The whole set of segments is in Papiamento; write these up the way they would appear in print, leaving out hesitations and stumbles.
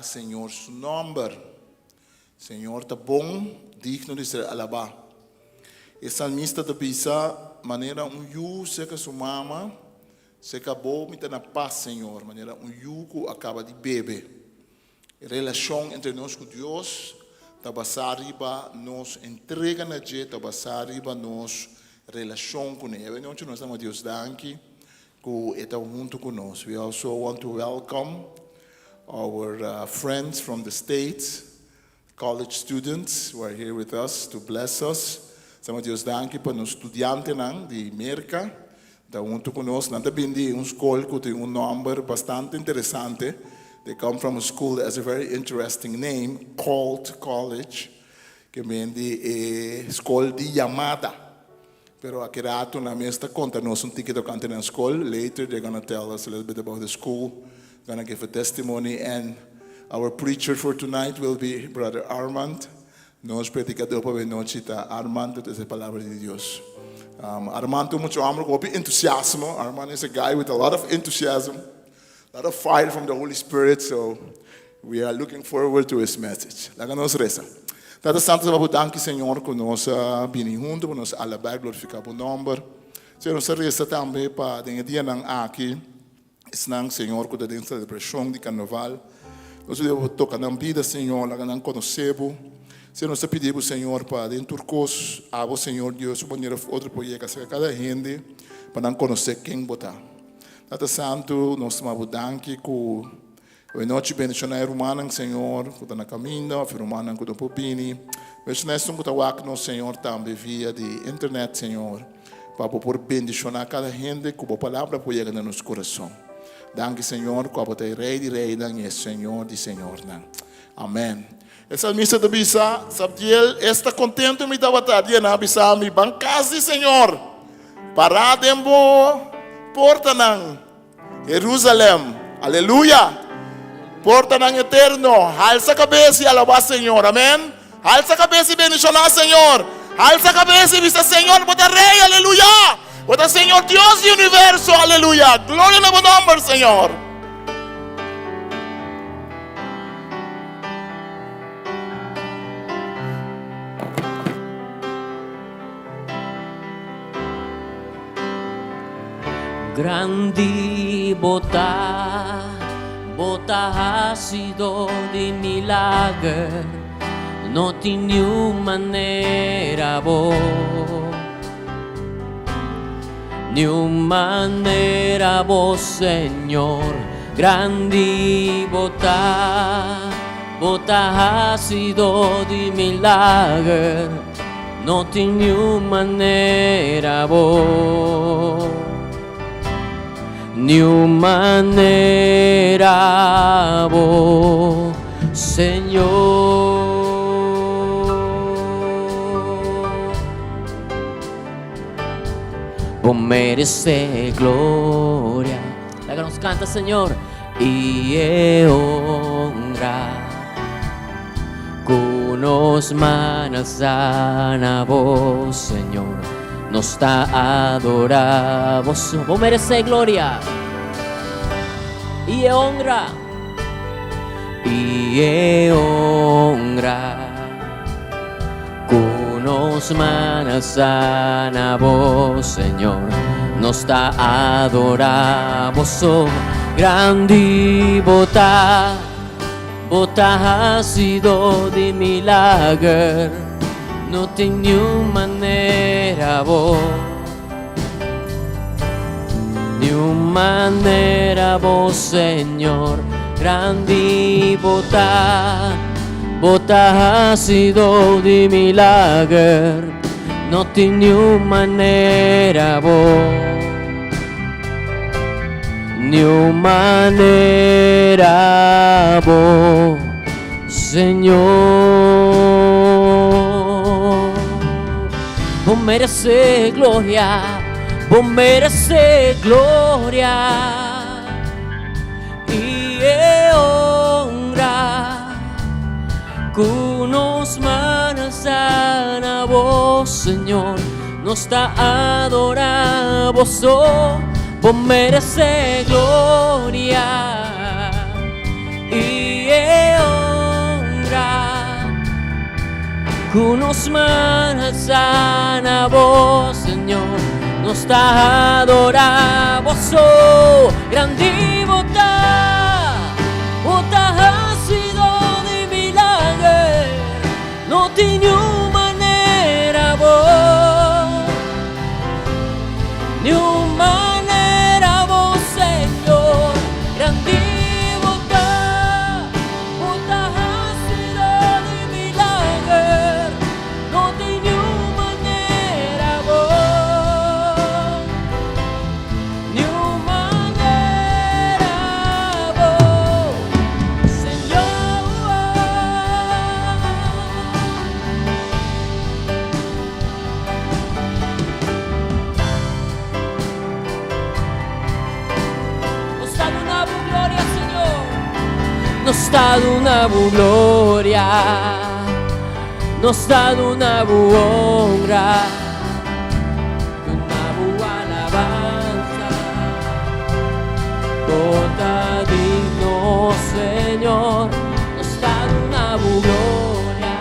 Señor su nòmber. Señor ta bon, digno di ser alabá. E salmista ta bisa, Manera un yu serka su mama, serka bo mi ta na pas, Señor, manera un yu ku a kaba di bebe. E relashon entre nos ku Dios ta basá riba nos entrega na dje, ta basá riba nos relashon kuné. E nochi nos ta duna Dios danki ku e ta huntu ku nos. We also want to welcome our friends from the States, college students who are here with us to bless us. Ta duna Dios danki pa nos studiantenan di Merka ta huntu ku nos. Nan ta bin di un skol ku tin un nòmber bastante interesante. They come from a school that has a very interesting name, Called College, ke bin di e skol di yamada. Pero aki rato nan mes ta konta nos un tiki tokante nan skol. Later they're gonna tell us a little bit about the school, gonna give a testimony and our preacher for tonight will be Brother Armand. Nos predikadó pa wenochi ta Armand, ta trese palabra di Dios. Armand ta un mucha hòmber ku hopi entusiasmo. Armand is a guy with a lot of enthusiasm, a lot of fire from the Holy Spirit, so we are looking forward to his message. Laga nos resa. Tata Santo, ta bo danki, Señor, ku nos a bini huntu pa nos alabá i glorifiká bo nòmber. Señor, nos ta resa tambe pa den e dianan aki, Esnan, Señor, ku ta den selebrashon di karnaval, nos ta pidi bo toka nan bida, Señor, laga nan konosé bo. Señor, nos ta pidi bo, Señor, pa den tur kos, abo, Señor Dios, un manera òf otro por yega serka kada hende pa nan konosé ken bo ta. Tata Santu, nos ta manda bo danki ku awe nochi bendishoná e rumannan, Señor, ku ta na kaminda òf e rumannan ku no por bini. Bendishoná esun ku ta wak nos, Señor, tambe via di internet, Señor. Pa bo por bendishoná kada hende ku bo palabra por yega na nos kurason. Danki Señor ku abo ta e Rei di reinan i e Señor di señornan. Amen. E salmista ta bisa, Sabdiel, esta kontentu mi tabata dia nan a bisa mi, Ban kas di Señor! Pará den bo portanan, Jerusalem. Aleluya! Portanan eterno, halsa kabes i alabá Señor. Amén. Halsa kabes i bendishoná Señor. Halsa kabes i bisa, Señor, bo ta Rei. Aleluya! Bo ta Señor Dios di universo. Aleluya! Gloria na bo nomber, Señor. Grandi bo ta, bo ta hasidor di milager, no tin niun manera bo, niun manera bo Señor. Grandi bo ta, bo ta hasidor di milager. No tin niun manera bo, niun manera bo, Señor. Bo merece gloria. Laga nos canta, Señor. Y e honra. Ku nos man alzá na bo, Señor, nos ta adorá bo. Bo meresé gloria i e honra, i e honra. Ku nos man alzá na bo, Señor, nos ta adorá bo. Grandi bo ta. Bo ta hasidó di milager, no tin niun manera bo, niun manera bo, Señor, grandi bo ta, bo ta hasidó di milager, no tin niun manera bo. Niun manera bo, Señor. Bo merece gloria, bo merece gloria y e honra ku nos manos a bo, Señor. Nos ta adorá bo so, bo meresé gloria i e. Ku nos man alsá na bo, Señor, nos ta adorá bo so. Grandi bo ta, bo ta hasidó di milager, no tin niun manera bo, niun manera bo, Señor. Grandi bo ta, bo ta hasidó di milager, no tin niun manera bo, niun manera bo, Señor. Nos ta duna bo gloria, Señor. Nos ta duna bo gloria. Nos ta duna bo honra. Duna bo alabansa. Bo ta digno, Señor. Nos ta duna bo gloria.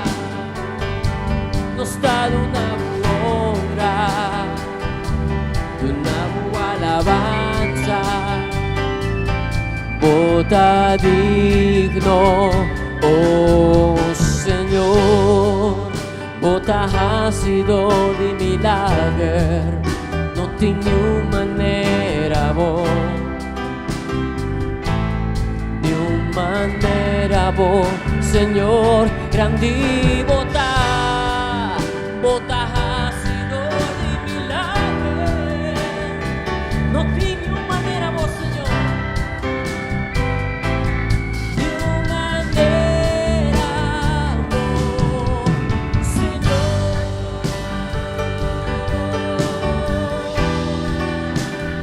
Nos ta duna bo honra. Duna bo alabansa. Bo ta digno, oh Señor. Bo ta hasidó di milager. No tin niun manera bo. Niun manera bo, Señor. Grandi bo ta, bo ta hasidó di milager. No tin niun manera bo, Señor. Niun manera bo, Señor.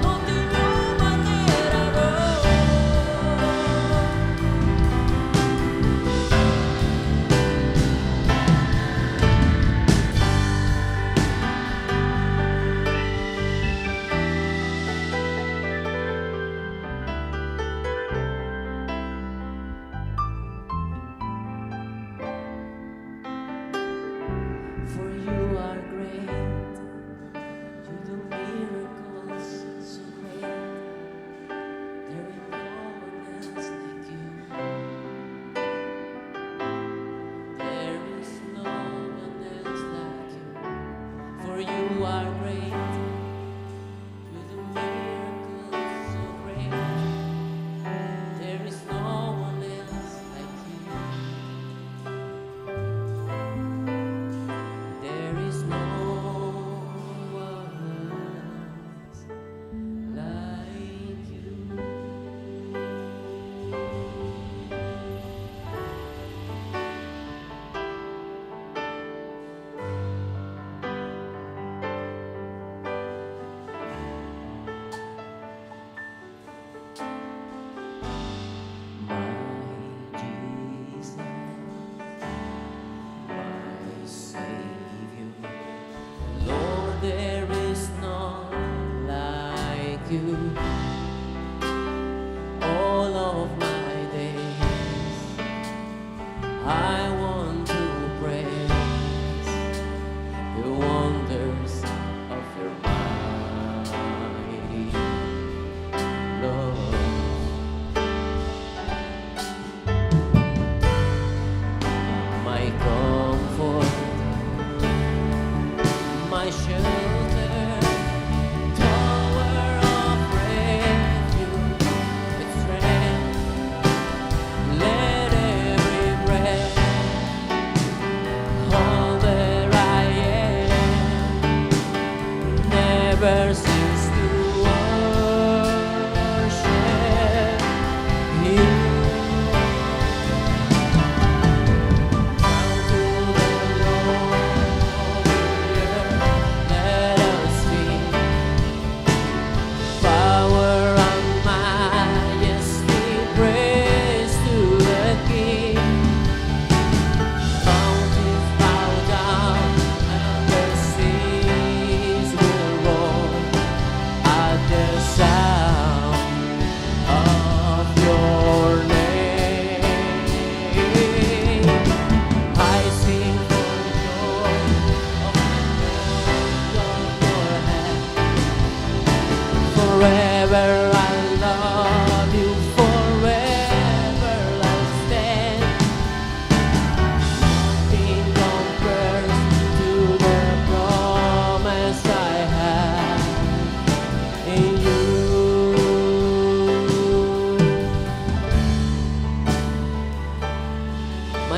No tin niun manera bo.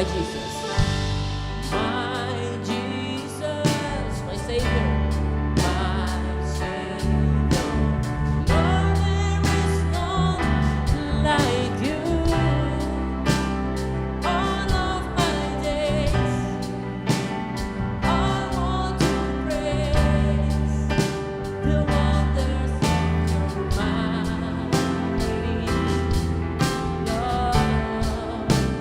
My Jesus. My Jesus, my Savior. My Savior. Lord, there is none like you. All of my days, I want to praise the wonders of your mighty love.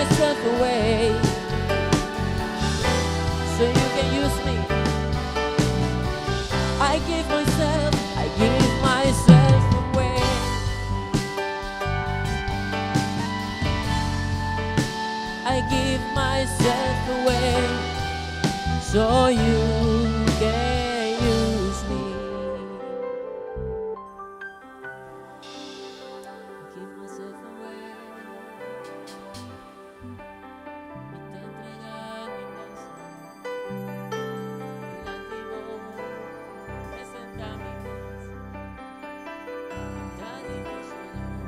myself away so you can use me. I give myself, I give myself away. I give myself away so you can use me. I give myself away. Mi ta entregá mi mes. Dilanti bo, presentá mi mes. Mi ta di bo, Señor.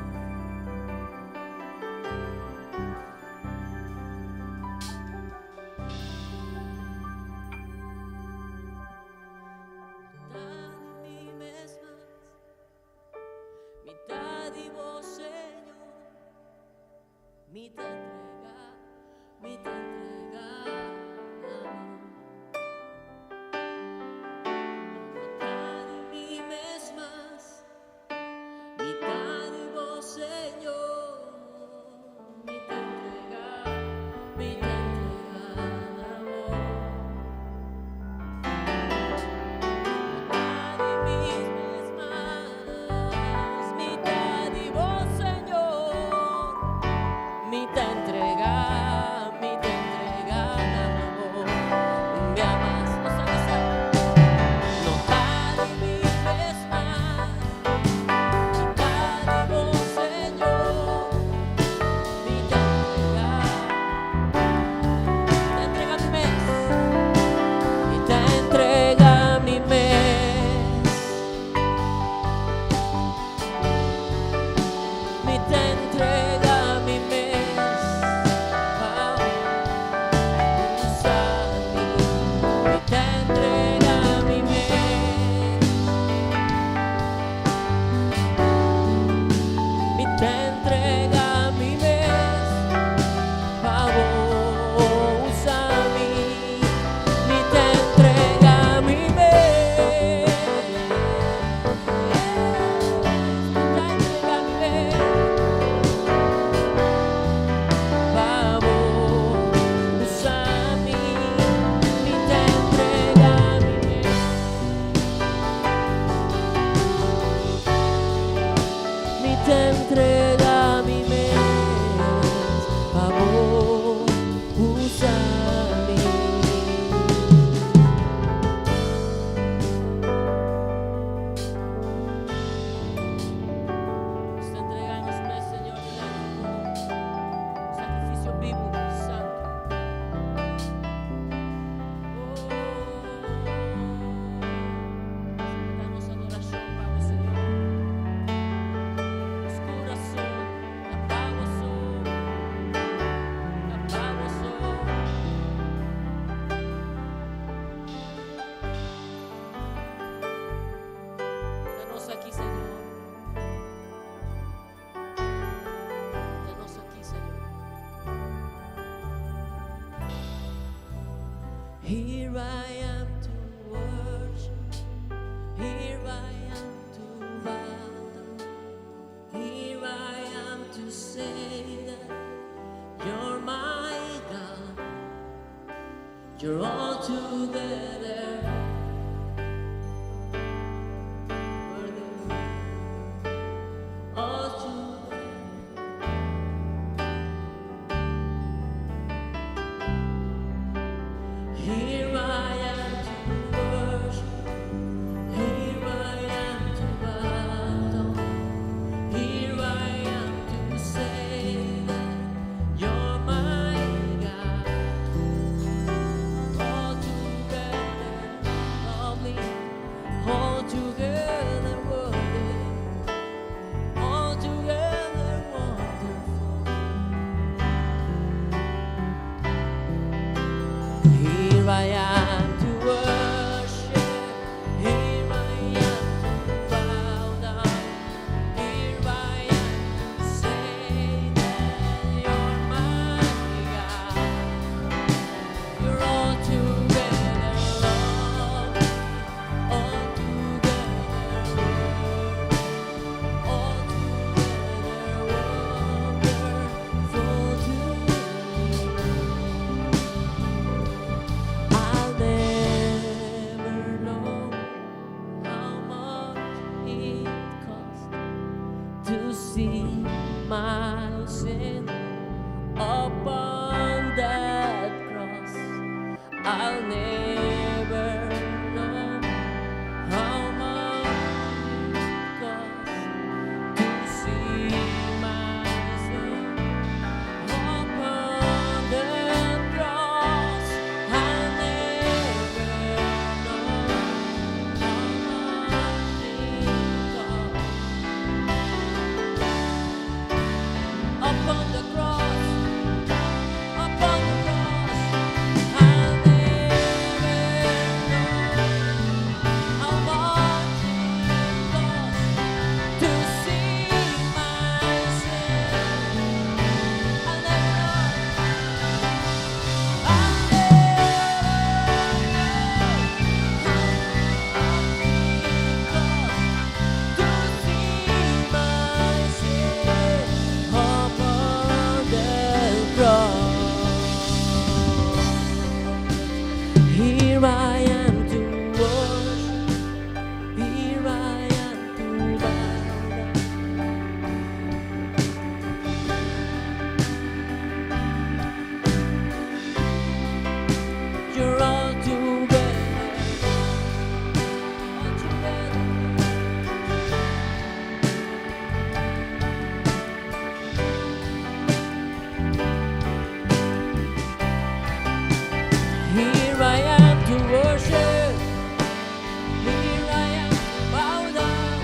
Ta di mi mes mas. Mi ta di bo, Señor. Mi ta entregá, mi ta entregá na bo. No ta di mi mes mas. Mi ta di bo, Señor. Mi ta entregá, mi ta entregá na bo. No ta di mi mes mas. Mi ta di bo, Señor. Mi ta entregá, mi ta entregá na bo. Mi amas, no sabes. No ta di mi mes mas. Mi ta di bo, Señor. Mi ta entregá. Ta entregá mi mes. Mi ta entregá mi mes. Mi ta entregá mi mes. Usa mi. Mi ta entregá mi mes. Mi ta entregá mi mes. Pa bo usa mi. Mi ta entregá mi mes. Mi ta entregá mi mes. Pa bo usa mi. Mi ta entregá mi mes. Mi ta entregá mi mes. Pa bo usa mi. Nos ta entregá nos mes, Señor, dilanti komo sakrifisio bibu, santu. Oh, damos adorashon pa bo, Señor. Nos kurason, ta pa bo so, ta pa bo so. Danos aki, Señor. Danos aki, Señor. Here I am to worship. Here I am to bow down. Here I am to say that you're my God. You're all together worthy. All together. Here I am to worship. Here I am to bow down. Here I am to say that you're my God. All together. I'll never know how much it costs to see myself upon the cross. I'll never know how much it costs. Upon the cross, upon the cross, I'll never know how much it costs to see myself. I'll never know. I'll never know how much it costs to see myself upon the cross. Here I am to worship. Here I am to bow down. You're all together, all together. Here I am to worship. Here I am to bow down.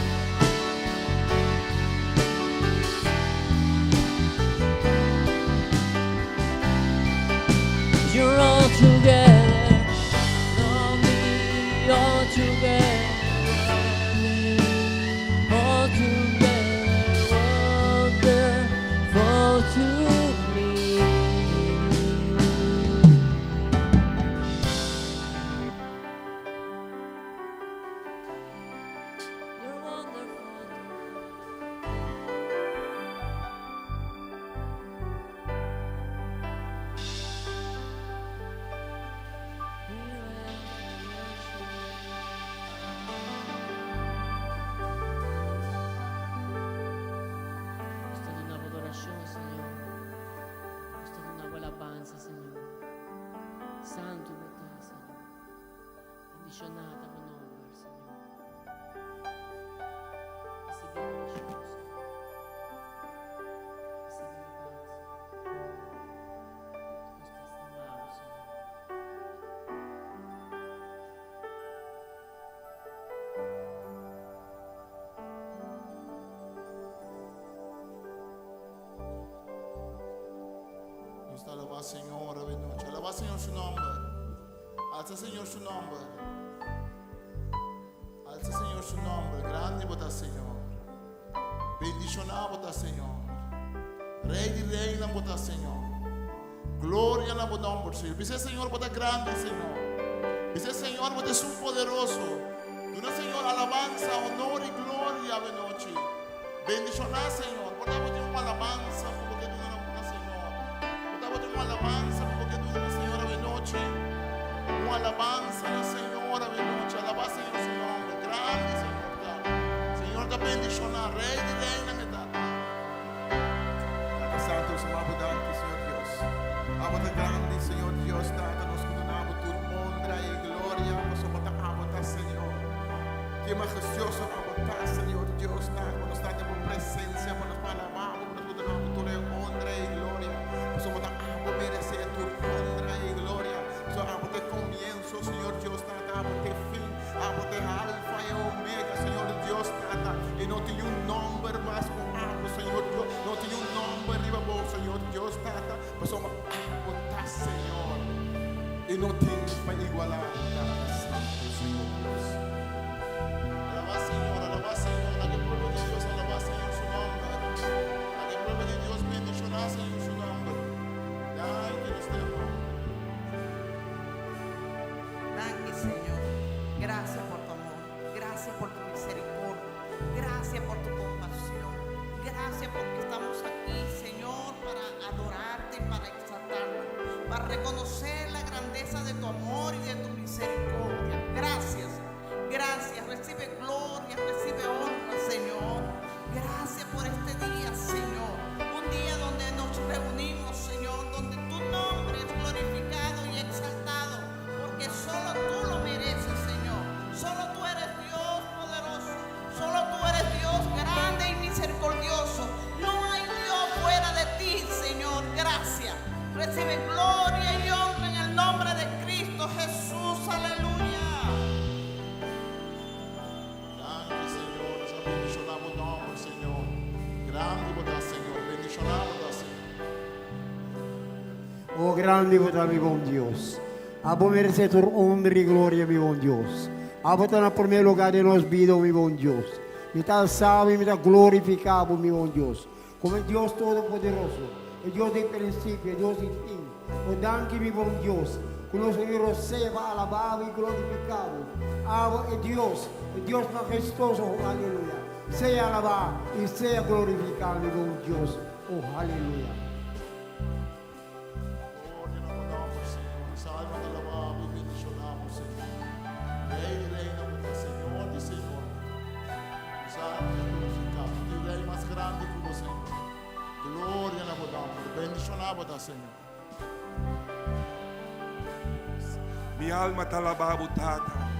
You're all together, lovely, all together, all together, wonderful to me. You're wonderful to me. Here I am to worship. Nos ta duna adorashon, Señor. Nos ta duna alabansa, Señor. Santu bo ta, Señor. Bendishoná ta bo nòmber, Señor. Risibí adorashon, Señor. Risibí alabansa. Nos ta stima bo, Señor. Nos ta alabá Señor awe nochi. Alabá Señor su nòmber. Alsa Señor su nòmber. Alsa Señor su nòmber. Grandi bo ta Señor. Bendishoná bo ta Señor. Rei di reinan bo ta Señor. Gloria na bo nòmber Señor. Bisa Señor bo ta grandi Señor. Bisa Señor bo ta esun poderoso. Duna Señor alabansa, honor i gloria awe nochi. Bendishoná Señor. Por ta bo tin un alabansa ku bo ke duna na Señor. Por ta bo tin un alabansa ku bo ke duna na Señor awe nochi. Un alabansa na Señor awe nochi. Alabá Señor su nòmber. Grandi Señor ta. Señor ta bendishoná. Rei di reinan e ta. Tata Santu, nos ama bo danki, Señor Dios. Abo ta grandi, Señor Dios, Tata, nos ku duna bo tur honra i gloria, pasobra ta abo ta, Señor. Ki majestuoso abo ta, Señor Dios, Tata, pa nos ta den bo presencia, pa nos por alabá bo, pa nos por duna bo tur e honra i gloria, pasobra ta abo meresé tur honra i gloria. Pasobra abo ta e comienso, Señor Dios, Tata, abo ta e fin, abo ta e Alfa i Omega, Señor Dios, Tata, i no tin un nomber mas ku abo, Señor Dios, no tin un nomber riba bo, Señor Dios, Tata, pasobra abo ta Señor, i no tin pa igualá, Tata Santu, Señor Dios. Alabá Señor, alabá Señor, laga e pueblo di Dios alabá Señor su nomber. Laga e pueblo di Dios bendishoná Señor su nomber. Danki nos te ama. Danki Señor. Gracias por tu amor. Gracias por tu misericordia. Gracias por tu compasión. Gracias porque estamos aquí, Señor, para adorarte y para exaltarte, para reconocer la grandeza de tu amor y de tu misericordia. Gracias. Gracias. Recibe gloria, recibe honra, Señor. Gracias por este día, Señor. Un día donde nos reunimos, Señor, donde tu nombre es glorificado y exaltado. recibe gloria y honra en el nombre de Cristo Jesús. Aleluya. Danki, Señor. Nos a bendishoná bo nòmber, Señor. Grandi bo ta, Señor. Bendishoná bo ta, Señor. O grandi bo ta, mi bon Dios. Abo meresé tur honra i gloria, mi bon Dios. Abo ta na promé lugá den nos bida, o mi bon Dios. Mi ta alsá bo i mi ta glorifiká bo, mi bon Dios, komo e Dios Todopoderoso, e Dios di prinsipio, e Dios di fin. O danki, mi bon Dios, ku nos a yora sea pa alabá bo i glorifiká bo. Abo e Dios, e Dios mahestoso, o aleluya. Sea alabá i sea glorifiká, mi bon Dios, o aleluya. Gloria na bo nomber, Señor. Nos alma ta alabá bo i bendishoná bo, Señor. Rey di reina bo ta, Señor di señornan. Nos alma ta glorifiká bo. No tin rey mas grandi ku bo, Señor. Gloria na bo nomber. Bendishoná bo ta, Señor. Mi alma ta alabá bo, Tata.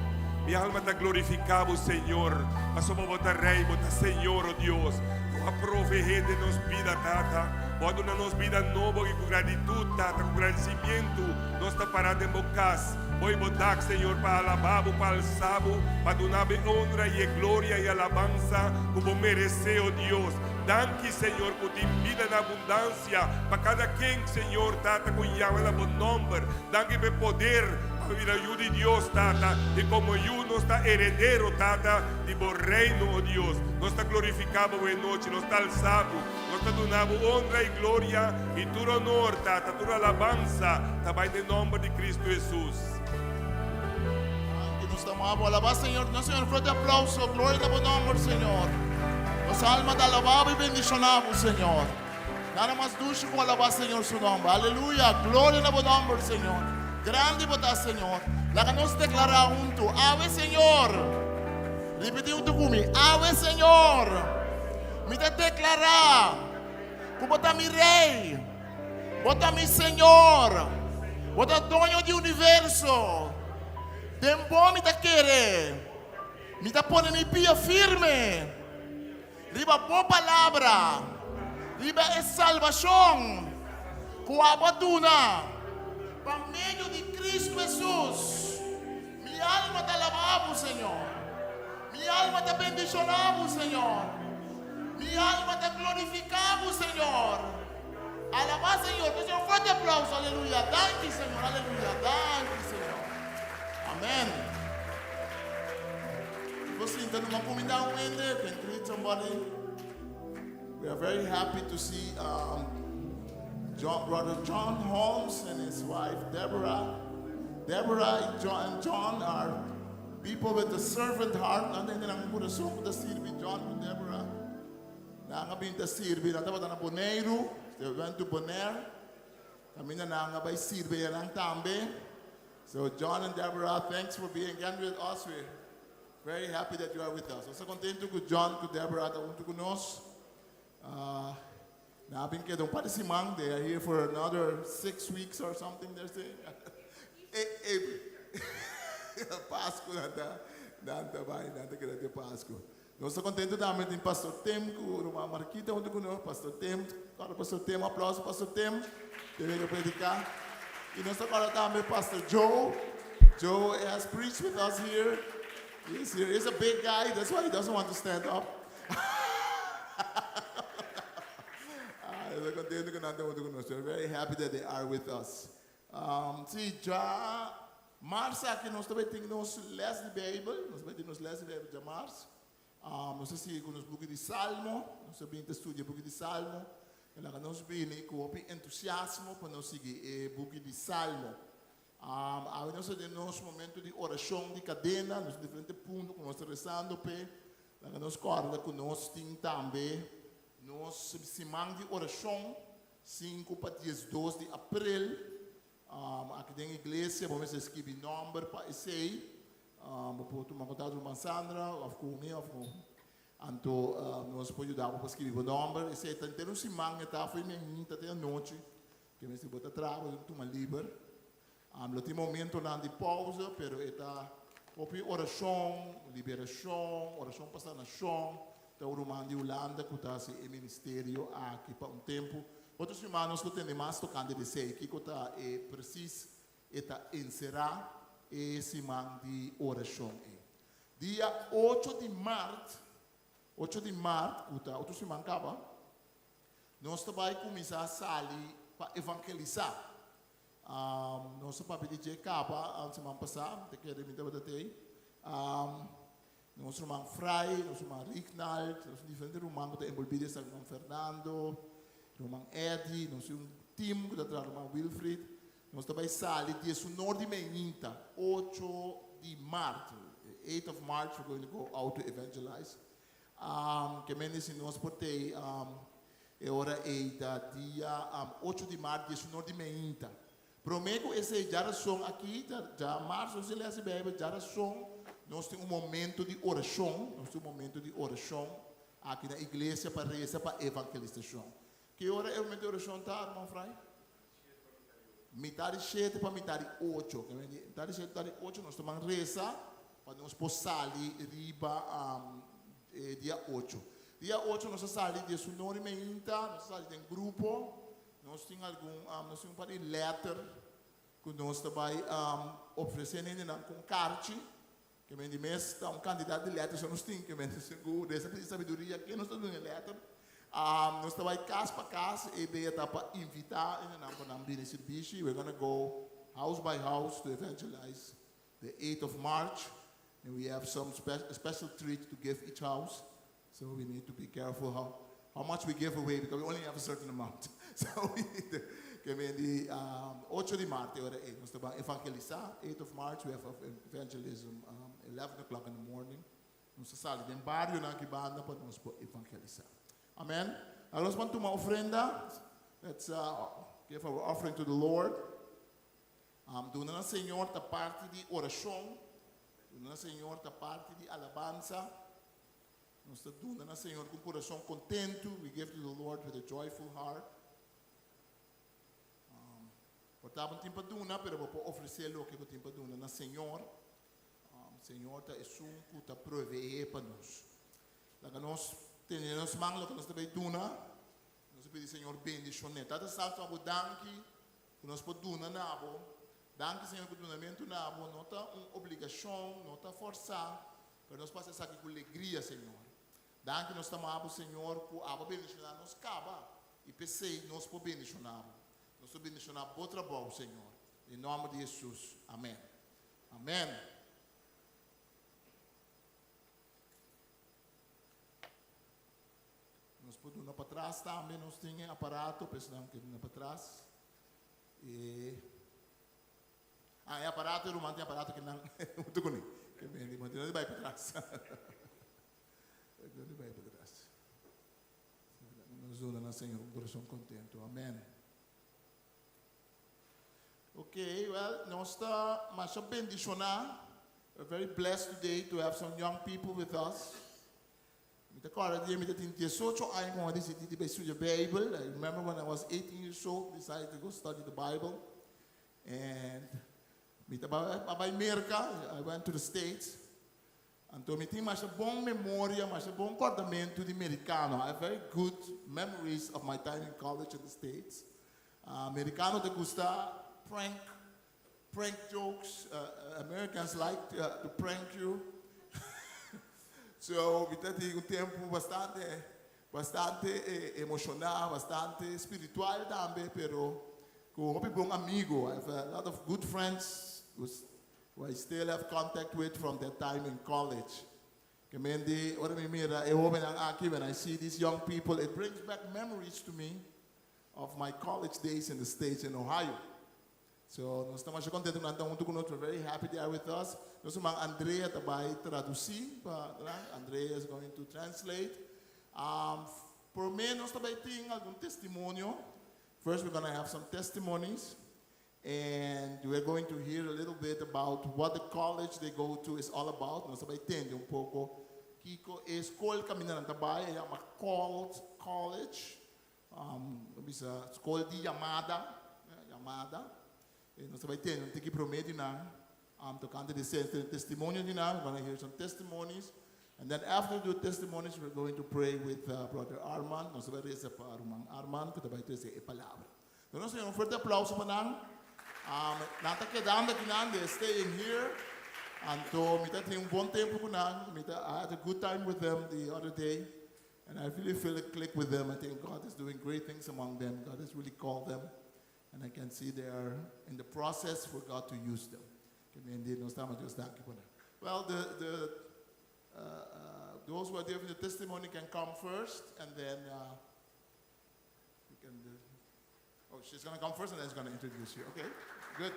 Mi alma ta glorifiká bo, Señor, pasobra bo ta Rei, bo ta Señor, o Dios. Bo a proveé den nos bida, Tata. Bo a duna nos bida nobo i ku gratitut, Tata, ku gradisimentu nos ta pará den bo kas, bo i bo dak, Señor, pa alabá bo, pa alsá bo, pa duna bo e onra i e gloria i alabansa ku bo meresé, o Dios. Danki, Señor, ku tin bida na abundansia pa kada ken, Señor, Tata, ku yama na bo nòmber. Danki pa e poder pa bira yu di Dios, Tata, i komo yu nos ta heredero, Tata, di bo Reino, o Dios. Nos ta glorifiká bo e nochi, nos ta alsá bo, nos ta duna bo onra i gloria i tur onor, Tata, tur alabansa ta bai den nòmber di Kristu Hesus. Danki, nos ta ama bo. Alabá Señor, nos Señor, fuerte aplauso. Gloria na bo nòmber, Señor. Nos alma ta alabá bo i bendishoná bo, Señor. Nada mas dushi ku alabá Señor su nòmber. Aleluya! Gloria na bo nòmber, Señor. Grandi bo ta, Señor. Laga nos deklará huntu, Awe, Señor. Ripití huntu ku mi, Awe, Señor. Mi ta deklará ku bo ta mi Rei. Bo ta mi Señor. Bo ta doño di universo. Den bo mi ta kere. Mi ta pone mi pia firme. Riba bo palabra, riba e salbashon ku abo a duna pa medio di Kristu Hesus. Mi alma ta alabá bo, Señor. Mi alma ta bendishoná bo, Señor. Mi alma ta glorifiká bo, Señor. Alabá Señor. Nos un fuerte aplauso. Aleluya. Danki, Señor. Aleluya. Danki, Señor. Amén. Bo sinta numa kumindá un hende, you can greet somebody. We are very happy to see um, John, Brother John Holmes and his wife Deborah. Deborah and John, and John are people with a servant heart. Nan ta hende nan ku kurason ku ta sirbi John ku Deborah. Nan a bin ta sirbi, nan tabata na Boneiru, they went to Bonaire. Kaminda nan a bai sirbi einan tambe. So John and Deborah, thanks for being again with us. We're very happy that you are with us. Nos ta kontentu ku John ku Deborah ta huntu ku nos. Uh, nan a bin keda un par di siman. They are here for another 6 weeks or something, they're saying. Pasku nan ta bai, nan ta keda te Pasku. Nos ta kontentu tambe tin Pastor Tim ku ruman Marquita huntu ku nos. Pastor Tim, kòrda Pastor Tim, aplauso Pastor Tim, ke bini prediká. I nos ta kòrda tambe Pastor Joe. Joe has preached with us here. He's here. He's a big guy, that's why he doesn't want to stand up. Ah, nos ta kontentu ku nan ta huntu ku nos. We're very happy that they are with us. Si, djamars aki nos ta tin nos les di Bijbel, nos ta tin nos les di Bijbel djamars. Nos ta sigui ku nos buki di Salmo, nos ta bin ta studia buki di Salmo. I laga nos bini ku hopi entusiasmo pa nos sigui e buki di Salmo. Awe nos ta den nos momento di orashon di kadena, nos diferente punto ku nos ta resando p'e. Laga nos kòrda ku nos tin tambe nos siman di orashon 5 pa 12 di aprel. Aki den iglesia, bo mester skirbi nòmber pa esei. Bo por tuma kontakto ku Sandra òf ku mi òf ku anto nos por yuda bo pa skirbi bo nòmber. Esei ta henter un siman e ta for di mainta te anochi. Ke mester bo ta traha, bo tin tuma liber. Lo tin momentonan di pousa, pero e ta hopi orashon, liberashon, orashon pa sanashon. Ta un ruman di Hulanda ku ta hasi e ministerio aki pa un tempu. Otro siman nos lo tende mas tokante di esei, kiko ta e presis e ta enserá e siman di orashon ei. Dia ocho di mart, ocho di mart, ku ta otro siman kaba, nos ta bai kuminsá sali pa evangelisá. Nos a papia di dje kaba siman pasá, mi ta kere mi tabata tei. Nos ruman Fray, nos ruman Rignald, nos diferente ruman ku ta enbolbí den esaki, ruman Fernando, ruman Eddy, nos tin un team ku ta traha, ruman Wilfried. Nos ta bai sali diesunor di meinta, ocho di mart, eight of March we're going to go out to evangelize. Ke men di si nos por tei e ora ei ta dia ocho di mart diesunor di meinta. Promé ku esei djarason aki ta djamars nos a lesa Beibel djarason nos tin un momento di orashon nos tin un momento di orashon aki na iglesia pa resa pa evangelisashon. Ki ora e momento di orashon ta ruman Fray? Mitar di shete pa mitar di ocho. Mitar di shete mitar di ocho nos ta ban resa pa nos por sali riba e dia ocho. Dia ocho nos a sali diesunor i meinta, nos a sali den grupo. Nos tin algun, nos tin un par di letter ku nos ta bai ofresé na hendenan ku un karchi. Ke men di mes ta un kantidat di letter so nos tin, ke men ku resa pidi sabiduria ke nos ta duna e letter. Nos ta bai kas pa kas, e idea ta pa invitá hendenan pa nan bini sirbishi. We're gonna go house by house to evangelize the eight of March and we have some a special treat to give each house. So we need to be careful how how much we give away because we only have a certain amount. So we need to ke men di ocho di mart e ora ei nos ta ban evangelisá. Eight of March we have evangelism 11 o'clock in the morning. Nos ta sali den barionan aki banda pa nos por evangelisá. Amen. Awor nos ban tuma ofrenda. Let's give our offering to the Lord. Duna na Señor ta parti di orashon. Duna na Señor ta parti di alabansa. Nos ta duna na Señor ku un kurason kontentu. We give to the Lord with a joyful heart. Por ta bo no tin pa duna, pero bo por ofresé loke bo tin pa duna na Señor. Señor ta esun ku ta proveé pa nos. Laga nos tene nos man loke nos ta bay duna. Nos ta pidi Señor bendishoné. Tata Santu, abo danki ku nos por duna na bo. Danki Señor ku dunamentu na bo no ta un obligashon, no ta forsá, pero nos por hasi esaki ku legria, Señor. Danki nos ta ama bo, Señor, ku abo a bendishoná nos kaba i p'esei nos por bendishoná bo. Nos por bendishoná bo trabou, Señor. Den nòmber di Hesus. Amèn. Amèn. Nos por duna patras tambe, nos tin e aparato pa esnan ke duna patras. E ah, e aparato, e ruman tin aparato ke nan huntu kuné. Ke bende, bo no di bai patras. No di bai patras. Nos duna na Señor un kurason kontentu. Amen. Ok, well, nos ta masha bendishoná. We're very blessed today to have some young people with us. Mi ta kòrda dia mi ta tin diesocho aña ku mi a disidí di bai studia Beibel. I remember when I was 18 years old, decided to go study the Bible. And mi ta a bai Merka, I went to the States. Anto mi tin masha bon memoria, masha bon kòrdamentu di merikano. I have very good memories of my time in college in the States. Merikano ta gusta prank Prank jokes, Americans like to prank you. So mi ta tin un tempu bastante, bastante emoshoná, bastante spiritual tambe, pero ku hopi bon amigo. I have a lot of good friends who I still have contact with from that time in college. Ke men di ora mi mira e hóbennan aki, when I see these young people, it brings back memories to me of my college days in the States in Ohio. So, nos ta masha contento cu nan ta hunto cu nos. We're very happy they are with us. Nos ruman Andrea ta bay traduci pa nan. Andrea is going to translate. Um, prome nos ta bay tin algun testimonio. First we're gonna have some testimonies. And we're going to hear a little bit about what the college they go to is all about. Nos ta bay tende un poco kico e school caminda nan ta bay. E yama Called College. Lo bisa skol di yamada, yamada. E nos ta bai tende un tiki promé di nan, tokante di esei, tende testimonio di nan. We're gonna hear some testimonies. And then after the testimonies, we're going to pray with uh, Brother Armand. Nos ta bai resa pa ruman Armand, ku ta bai trese e palabra. Duna Señor un fuerte aplauso pa nan. Um, nan ta kedando aki nan, they're staying here. Anto, mi ta tin un bon tempu ku nan. Mi ta, I had a good time with them the other day. And I really feel a click with them. I think God is doing great things among them. God has really called them. And I can see they are in the process for God to use them. Ke men di nos dama Dios danki pa nan. Well, the, the, uh, uh, those who are giving the testimony can come first, and then uh, you can. Do, oh, she's gonna come first, and then she's gonna introduce you. Okay, good.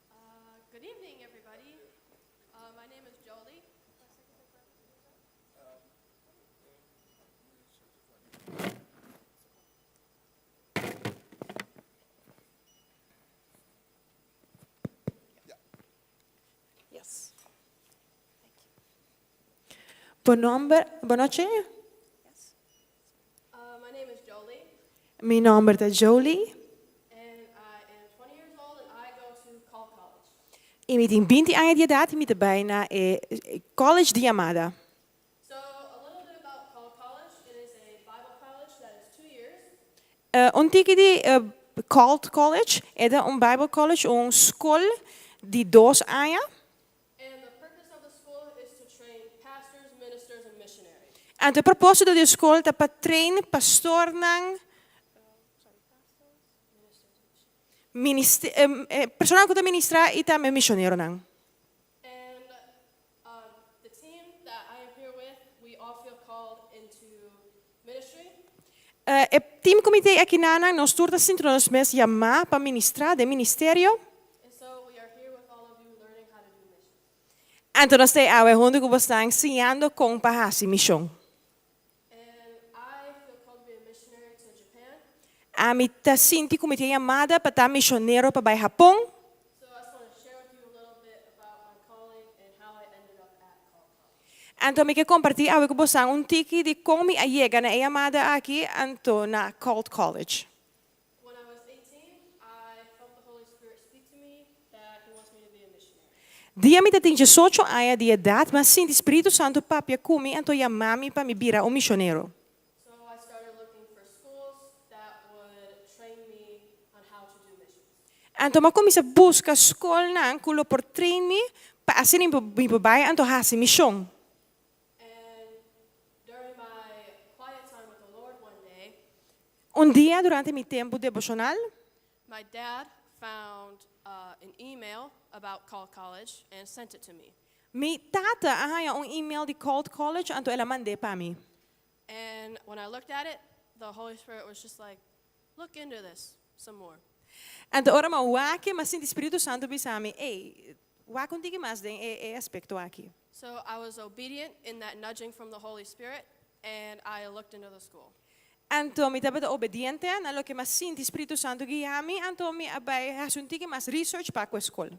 Uh, good evening, everybody. Uh, my name is Jolie. Yes. Thank you. Bon nomber, bon nochi. Uh, my name is Jolie, Mi nomber ta Jolie and I am 20 years old, and I go to Call College. y mi tin 20 aña di edad y mi ta bay na eh, College di Yamada. So, a little bit about Call College. It is a Bible college that is 2 years. Un tiki di Called College, e ta un Bible College, un scol di 2 aña. And the purpose of the school is to train pastors, ministers, and missionaries. Anto e proposito di e scol ta pa train pastornan, minister, personanan cu ta ministra y tambe misioneronan. And the team that I am here with, we all feel called into ministry. E team cu mi tin aki nan, nos tur ta sinti nos mes yama pa ministra, den ministerio. And so we are here with all of you learning how to do missions. Anto nos ta awe hunto cu boso siñando con pa haci mision. And I feel called to be a missionary to Japan. Ami ta sinti cu mi tin yamada pa ta misionero pa bay Japon. So I just want to share with you a little bit about my calling and how I ended up at Call College. Anto mi kier comparti awe cu boso un tiki di con mi a yega na e yamada aki anto na Called College. When I was 18, I felt the Holy Spirit speak to me that He wants me to be a missionary. Dia mi tabatin 18 aña di edad, m'a sinti Spirito Santo papia cu mi anto yama mi pa mi bira un misionero. So I started looking for schools that would train me on how to do missions. Anto m'a cuminsa busca scolnan cu lo por train mi pa asina mi por bay anto haci mision. And during my quiet time with the Lord one day, Un dia durante mi tempo devocional, my dad found an email about Call College and sent it to me. Mi tata a haya un email di Called College anto el a mand'e pa mi. And when I looked at it, the Holy Spirit was just like, look into this some more. Anto ora m'a wak e, m'a sinti Spirito Santo bisa mi, "Ey, wak un tiki mas den e, e aspecto aki." So I was obedient in that nudging from the Holy Spirit, and I looked into the school. Anto mi tabata obediente na loke m'a sinti Spirito Santo guia mi, anto mi a bay haci un tiki mas research pa e scol.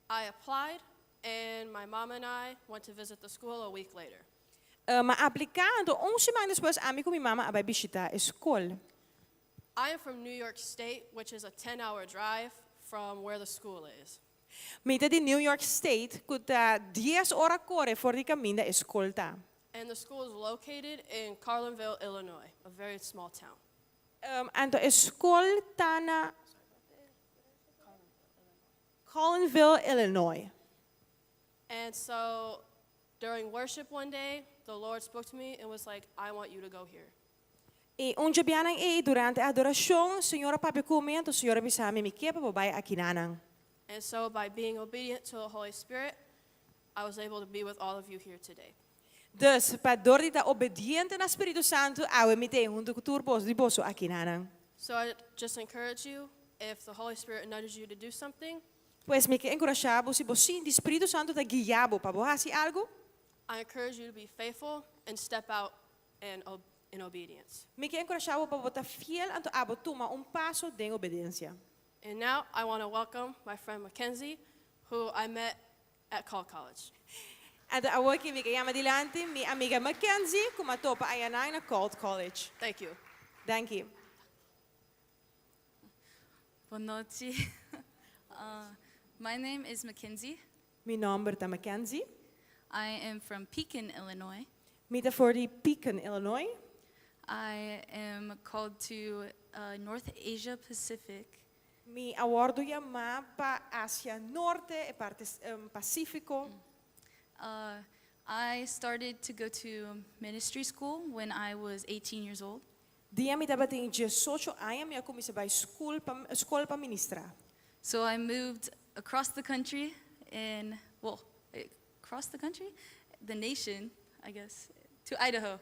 I applied, and my mom and I went to visit the school a week later. M'a aplica, anto un siman despues ami cu mi mama a bay bishita e scol. I am from New York State, which is a 10 hour drive from where the school is. Mi ta di New York State, cu ta 10 ora core for di caminda e scol ta. And the school is located in Carlinville, Illinois, a very small town. Anto e scol ta na Collinville, Illinois. And so during worship one day, the Lord spoke to me and was like, I want you to go here. Y un dia ey durante adoracion, Señor a papia cu mi, anto Señor a bisa mi, "Mi kier pa bo bay akinan." And so by being obedient to the Holy Spirit, I was able to be with all of you here today. Dus, pa dor di ta obediente na Spirito Santo, awe mi t'ey hunto cu tur boso di boso akinan. So I just encourage you, if the Holy Spirit nudges you to do something, Pues mi kier encurasha bo, si bo sinti Spirito Santo ta guia bo pa bo haci algo, I encourage you to be faithful and step out in obedience. Mi kier encurasha bo pa bo ta fiel anto abo tuma un paso di obediencia. And now I want to welcome my friend Mackenzie, who I met at Call College. Anto awor mi kier yama dilanti mi amiga Mackenzie, cu m'a topa ayanan na Called College. Thank you. Thank you. Bon nochi. My name is Mackenzie. Mi nòmber ta Mackenzie. I am from Pekin, Illinois. Mi ta for di Pekin, Illinois. I am called to North Asia Pacific. Mi a wòrdu yamá pa Asia Norte, e parti Pasífiko. I started to go to ministry school when I was 18 years old. Dia mi tabatin 18 aña mi a kuminsá bai skol pa skol pa ministrá. So I moved across the country in, well, across the country? The nation, I guess, to Idaho.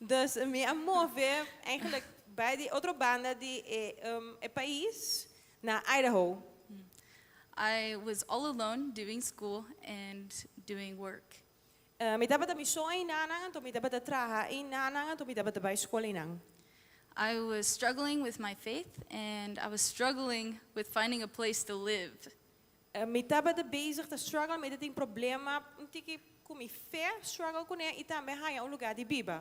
Dus mi a move eigenlijk bai di otro banda di e, e pais na Idaho. I was all alone doing school and doing work. Mi tabata mi so einan, anto mi tabata traha einan, anto mi tabata bai skol einan. I was struggling with my faith and I was struggling with finding a place to live. Mi tabata bezig ta struggle, mi tabatin problema un tiki ku mi fe, struggle kuné i tambe haña un lugá di biba.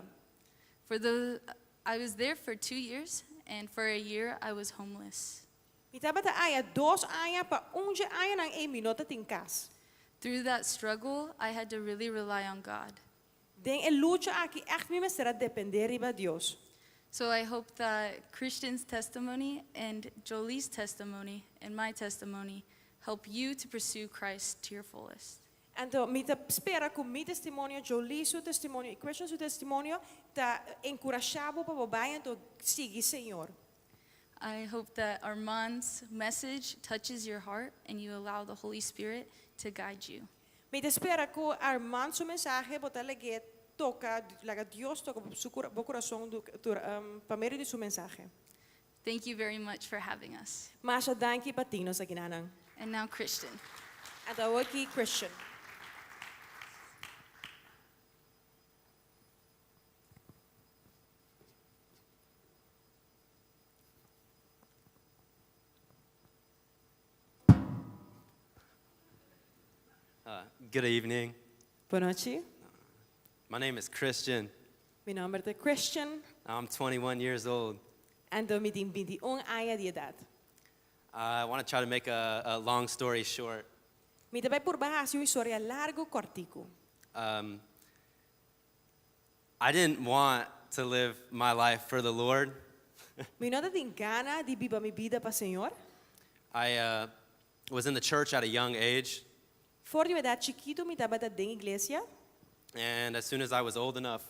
For the I was there for 2 years, and for a year I was homeless. Mi tabata aya 2 aña, pa un aña ei mi no tabatin kas. Through that struggle, I had to really rely on God. Den e lucha aki echt mi mester a dependé riba Dios. So I hope that Christian's testimony and Jolie's testimony and my testimony help you to pursue Christ to your fullest. Anto, mi ta spera ku mi testimonio, Jolie su testimonio i Christian su testimonio, ta enkurashá bo pa bai anto sigui Señor. I hope that Armand's message touches your heart and you allow the Holy Spirit to guide you. Mi ta spera ku Armand su mensahe bo ta lag'é toka, laga Dios toka su bo kurason pa medio di su mensahe. Thank you very much for having us. Masha danki pa tin nos akinan. And now, Christian. Anto aki Christian. Good evening. Bon nochi. My name is Christian. Mi nòmber ta Christian. I'm 21 years old. Anto mi tin 21 aña di edat. I want to try to make a long story short. Mi ta bai purba hasi un historia largu kòrtiku. I didn't want to live my life for the Lord. Mi no tabatin gana di biba mi bida pa Señor. I was in the church at a young age, For di edat chikitu mi tabata den iglesia. And as soon as I was old enough,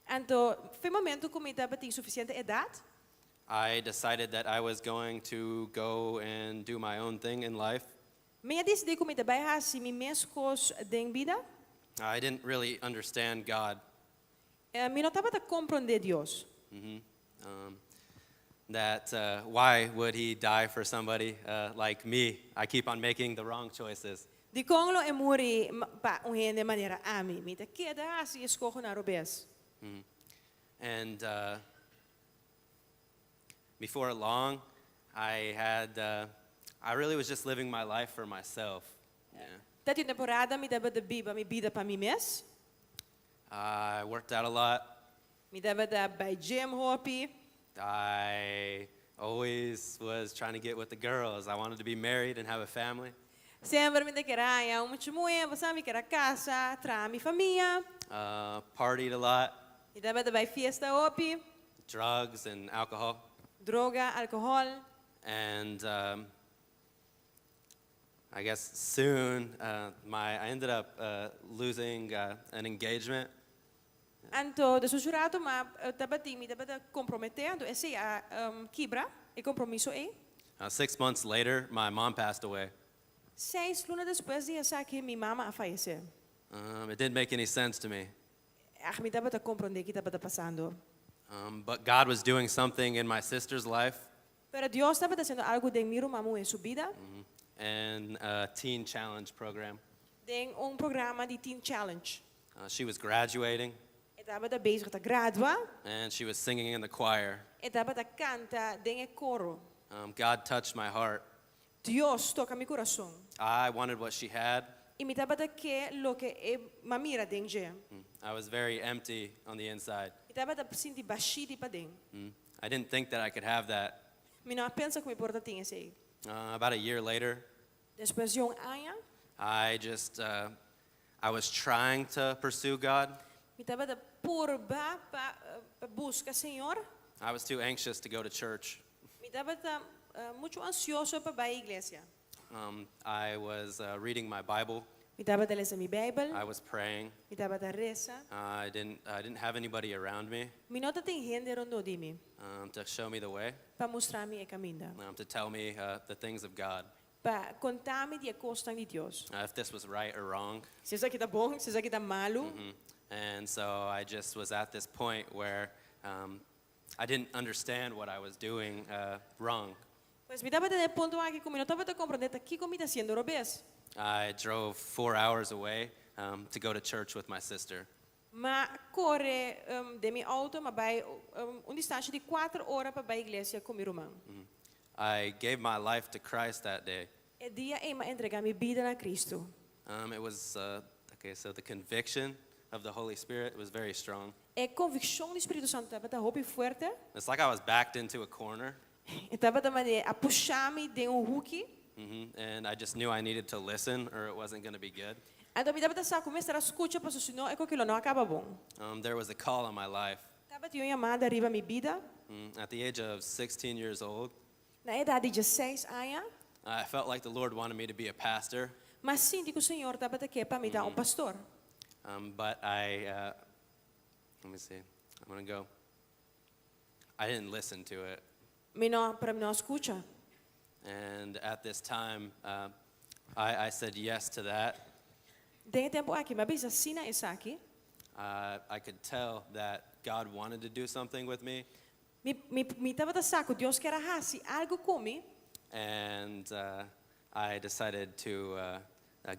Anto, for di momento ku mi tabatin sufisiente edat, I decided that I was going to go and do my own thing in life. Mi a disidí ku mi ta bai hasi mi mes kos den bida. I didn't really understand God. Mi no tabata komprondé Dios. That why would he die for somebody like me? I keep on making the wrong choices. Dikon lo e muri pa un hende manera ami. Mi ta keda hasi eskohonan robes. And before long, I really was just living my life for myself. Yeah. Tabatin un temporada mi tabata biba mi bida pa mi mes. I worked out a lot. Mi tabata bai gym hopi. I always was trying to get with the girls. I wanted to be married and have a family. Semper mi ker a un mucha muhé, mi ker a kasa, traha mi famia. Partied a lot, Mi tabata bai fiesta hopi. Drugs and alcohol. Droga, alkohòl. And I guess soon I ended up losing an engagement. Anto, despues di ratu, m'a tabatin, mi tabata komprometé, anto esei a kibra, e kompromiso ei. 6 months later, my mom passed away. 6 luna despues di esaki, mi mama a fayesé. It didn't make any sense to me. Ah, mi no tabata komprondé kiko tabata pasando. But God was doing something in my sister's life Pero Dios tabata hasiendo algu den mi ruman den su bida, and a teen challenge program. Den un programa di Teen Challenge. She was graduating E tabata bezig ta gradua, and she was singing in the choir. e tabata kanta den e koro. God touched my heart. Dios a toka mi kurason. I wanted what she had. I mi tabata ke loke e m'a mira den dje. I was very empty on the inside. Mi tabata sinti bashí di paden. I didn't think that I could have that. Mi no a pensa ku mi por tatin esei. About a year later, Despues di un aña, I just, I was trying to pursue God. Mi tabata purba pa pa buska Señor. I was too anxious to go to church. Mi tabata muchu ansioso pa bai iglesia. I was reading my Bible. Mi tabata lesa mi Beibel. I was praying. Mi tabata resa. I didn't have anybody around me Mi no tatin hende rondó di mi to show me the way, pa mustra mi e kaminda, to tell me the things of God, pa konta mi di e kosnan di Dios, if this was right or wrong. Si esaki ta bon, si esaki ta malu. And so I just was at this point where I didn't understand what I was doing wrong. Pues mi tabata na e punto aki ku mi no tabata komprondé ta kiko mi ta hasiendo robes. I drove 4 hours away to go to church with my sister. M'a kore den mi outo, m'a bai un distansia di 4 ora pa bai iglesia ku mi ruman. I gave my life to Christ that day. E dia ei m'a entregá mi bida na Kristu. It was, okay, so the conviction of the Holy Spirit was very strong. E konvikshon di Spiritu Santu tabata hopi fuerte. It's like I was backed into a corner, E tabata manera a pusha mi den un huki. And I just knew I needed to listen or it wasn't going to be good. Anto mi tabata sa ku mi mester a skucha paso sino e kos lo no a kaba bon. There was a call on my life. Tabatin un yamada riba mi bida. At the age of 16 years old, Na edat di 16 aña, I felt like the Lord wanted me to be a pastor, m'a sinti ku Señor tabata ke pa mi ta un pastor. But I, let me see, I'm going to go. I didn't listen to it. Mi no, pero mi no a skucha. And at this time, I said yes to that. Den e tempu aki, m'a bisa sí na esaki. I could tell that God wanted to do something with me, Mi tabata sa ku Dios ker a hasi algu ku mi. And I decided to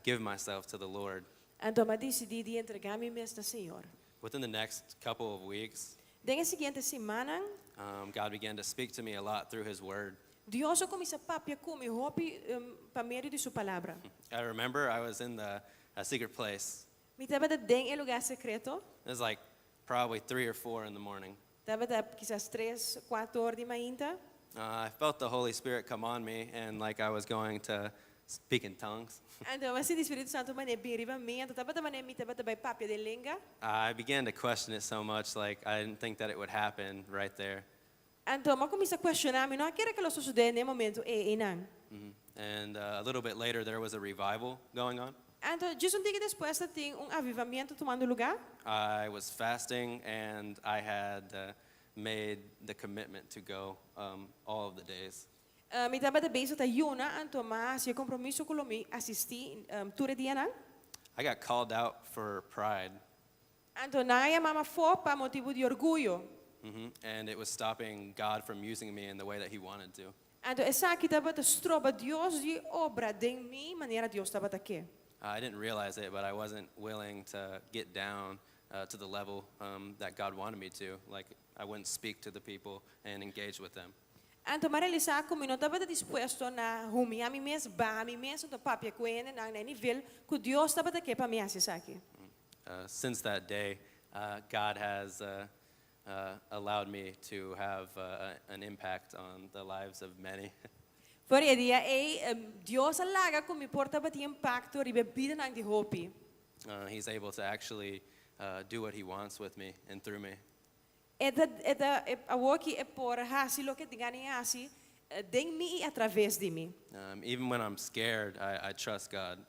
give myself to the Lord. Anto m'a disidí di entregá mi mes na Señor. Within the next couple of weeks, Den e siguiente simannan, God began to speak to me a lot through His Word. Dios a kuminsá papia ku mi hopi pa medio di su palabra. I remember I was in the a secret place. Mi tabata den e lugá sekreto. It was like probably 3 or 4 in the morning. Tabata kisas 3, 4 or di mainta. I felt the Holy Spirit come on me and like I was going to speak in tongues. Anto m'a sinti Spiritu Santu manera bin riba mi, anto tabata manera mi tabata bai papia den lenga. I began to question it so much, like I didn't think that it would happen right there. Anto m'a kuminsá kuestioná, mi no a kere ku lo sosodé na e momento einan. And a little bit later, there was a revival going on. Anto, djis un tiki despues tabatin un avivamentu tumando lugá. I was fasting and I had made the commitment to go all of the days. Mi tabata bezig ta yuna, anto m'a hasi kompromiso ku mi asistí tur e dianan. I got called out for pride, Anto nan a yama mi afó pa motibu di orguyo. And it was stopping God from using me in the way that He wanted to. Anto esaki tabata stroba Dios di obra den mi manera Dios tabata ke. I didn't realize it, but I wasn't willing to get down to the level that God wanted me to. Like, I wouldn't speak to the people and engage with them. Anto m'a realisá ku mi no tabata dispuesto na humiá mi mes, baha mi mes, anto papia ku nan na nivel ku Dios tabata ke pa mi hasi esaki. Since that day, God has allowed me to have an impact on the lives of many. For di e dia ei, Dios a laga ku mi por tabatin impakto riba bidanan di hopi. He's able to actually do what He wants with me and through me. E ta awor ku e por hasi loke e tin gana di hasi, den mi i a traves di mi. Even when I'm scared, I trust God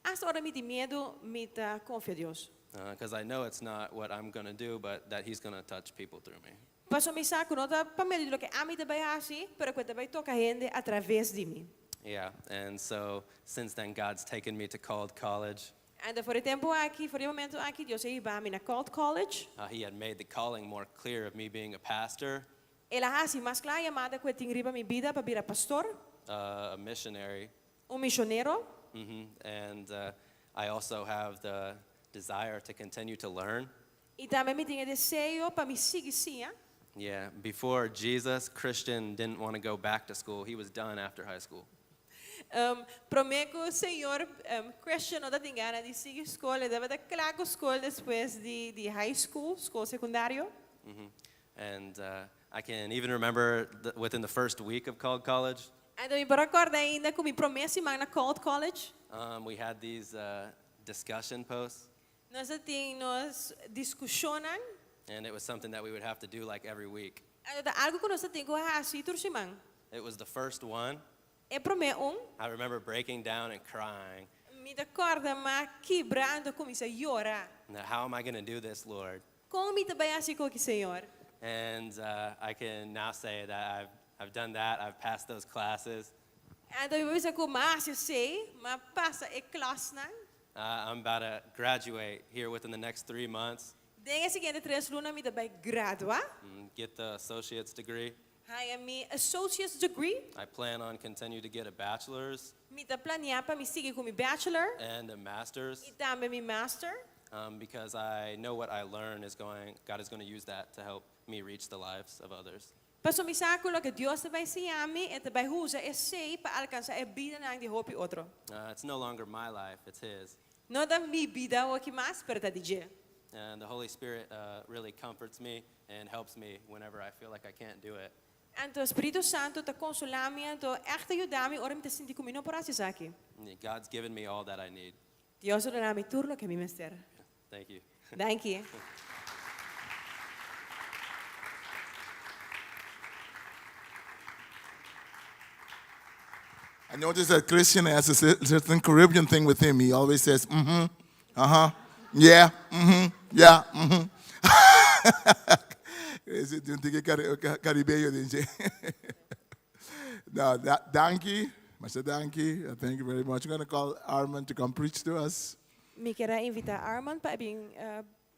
Asta ora mi tin miedu, mi ta konfia Dios. Because I know it's not what I'm going to do, but that He's going to touch people through me. Paso mi sa ku no ta pa medio di loke ami ta bai hasi, pero ku e ta bai toka hende a traves di mi. Yeah, and so since then, God's taken me to Called College. Anto for di e tempu aki, for di e momento aki, Dios a hiba mi na Called College. He had made the calling more clear of me being a pastor, El a hasi mas kla e yamada ku e tin riba mi bida pa bira pastor, a missionary, un misionero. And I also have the desire to continue to learn. I tambe mi tin e deseo pa mi sigui siña. Yeah, before Jesus, Christian didn't want to go back to school. He was done after high school. Promé ku Señor, Christian no tabatin gana di sigui skol, e tabata kla ku skol despues di high school, skol sekundario. And I can even remember within the first week of Called College, Anto mi por kòrda ainda ku mi promé siman na Called College. we had these discussion posts, Nos tin nos diskushonnan. and it was something that we would have to do like every week. Anto ta algu ku nos tin ku hasi tur siman. It was the first one. E promé un. I remember breaking down and crying. Mi ta kòrda m'a kibra anto kuminsá yora. Now, how am I going to do this, Lord? Kon mi ta bai hasi e kos aki, Señor? And I can now say that I've done that. I've passed those classes. Anto mi por bisa ku m'a hasi esei, m'a pasa e klasnan. I'm about to graduate here within the next 3 months Den e siguiente 3 luna mi ta bai gradua. And get the associate's degree. Haña mi associate's degree. I plan on continue to get a bachelor's Mi ta plania pa mi sigui ku mi bachelor and a master's i tambe mi master. Because I know what I learn is going, God is going to use that to help me reach the lives of others. Paso mi sa ku loke Dios ta bai siña mi, e ta bai usa esei pa alkansá e bidanan di hopi otro. It's no longer my life, it's His. No ta mi bida aki mas, pero ta di dje. And the Holy Spirit really comforts me and helps me whenever I feel like I can't do it. Anto Spiritu Santu ta konsolá mi, anto echt yuda mi, ora mi ta sinti ku mi no por hasi esaki. God's given me all that I need. Dios a duna mi tur loke mi mester. Thank you. Thank you. I noticed that Christian has a certain Caribbean thing with him. He always says, uh-huh, yeah, yeah, mm-hmm. Esei ta un tiki karibeño, dice. No, danki, Master danki, thank you very much. I'm going to call Armand to come preach to us. Mi ke invitá Armand pa bin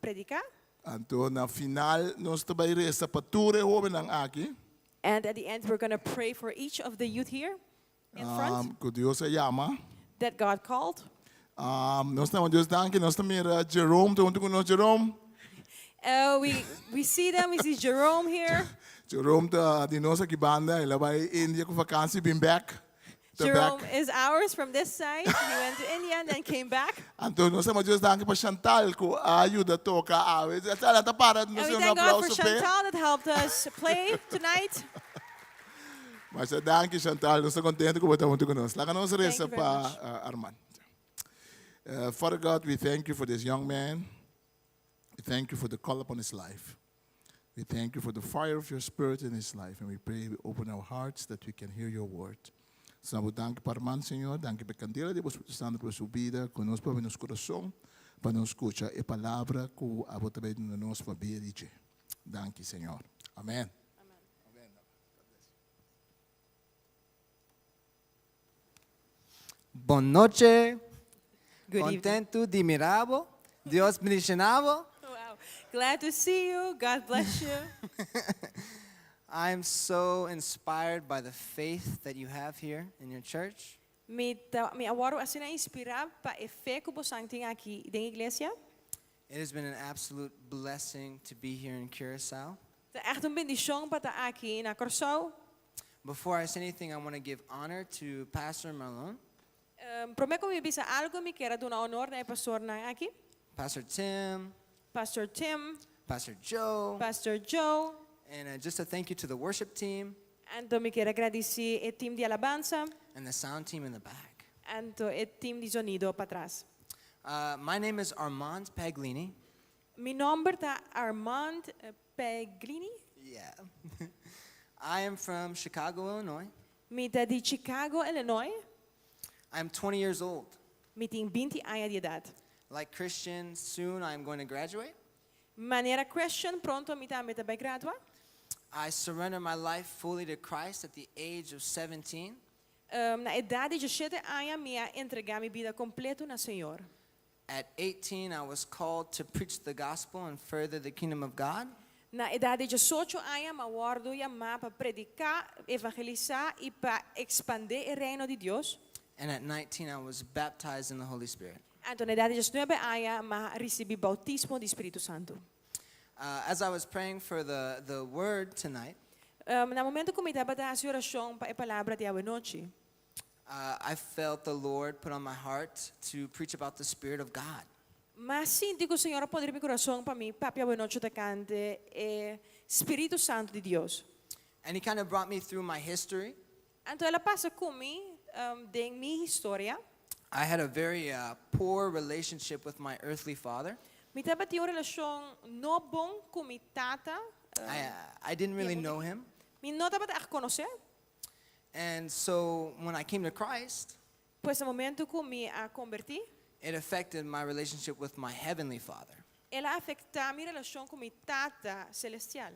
prediká. Anto, na final, nos ta bai resa pa tur e hóbennan aki. And at the end, we're going to pray for each of the youth here in front Ku Dios a yama. That God called. Nos ta Dios danki, nos ta mira Jerome, ta huntu ku nos Jerome. We see them, we see Jerome here. Jerome ta di nos aki banda, el a bai India ku vakantie, bin back. Ta Jerome back. Is ours from this side. He went to India and then came back. Anto nos ta Dios danki pa Chantal ku a yuda toka awe. Chantal ta para, And nos we un thank God for aplauso p'e. Chantal that helped us play tonight. Mas danki Chantal, nos ta kontentu ku bo ta huntu ku nos. Laga nos resa you very pa much. Armand. Father God, we thank you for this young man. We thank you for the call upon his life. We thank you for the fire of your spirit in his life. And we pray we open our hearts that we can hear your word. Señor, danki pa Armand, Señor. Danki pa kandela di Bo Santu pa su bida. Ku nos pa nos kurason, pa nos skucha e palabra ku abo ta bai duna nos pa via di dje. Danki, Señor. Amèn. Amèn. Bon nochi. Good evening. Kontentu di mira bo. Dios bendishoná bo. Wow. Glad to see you. God bless you. I'm so inspired by the faith that you have here in your church. Mi a wòrdu asina inspirá pa e fe ku boso tin aki den iglesia. It has been an absolute blessing to be here in Curacao. Ta echt un bendishon pa ta aki na Kòrsou. Before I say anything, I want to give honor to Pastor Marlon, Promé ku mi bisa algu, mi ke duna honor na pastornan aki. Pastor Tim, Pastor Tim, Pastor Joe, Pastor Joe. And just a thank you to the worship team Anto mi ke gradisí e team di alabansa. And the sound team in the back. Anto e team di zonido patras. My name is Armand Paglini. Mi nòmber ta Armand Paglini. Yeah. I am from Chicago, Illinois. Mi ta di Chicago, Illinois. I'm 20 years old. Mi tin 20 aña di edat. Like Christian, soon I'm going to graduate. Manera Christian, pronto mi tambe ta bai gradua. I surrender my life fully to Christ at the age of 17. Na edat di 17 aña, mi a entregá mi bida kompleto na Señor. At 18, I was called to preach the gospel and further the kingdom of God. Na edat di 18 aña, m'a wòrdu yamá pa prediká, evangelisá i pa ekspandé e reino di Dios. And at 19, I was baptized in the Holy Spirit. Anto na edat di 19 aña, m'a risibí boutismo di Spiritu Santu. As I was praying for the word tonight, Na momento ku mi tabata hasi orashon pa e palabra di awe nochi, I felt the Lord put on my heart to preach about the Spirit of God. M'a sinti ku Señor a pone mi kurason pa mi papia awe nochi tokante e. Spiritu Santu di Dios. And he kind of brought me through my history. Anto el a pasa ku mi den mi historia. I had a very poor relationship with my earthly father. Mi tabatin un relashon no bon ku mi tata. I didn't really know him. Mi no tabata ègt konos'é. And so when I came to Christ, Pues na momento ku mi a kombertí. it affected my relationship with my heavenly father. El a afektá mi relashon ku mi Tata selestial.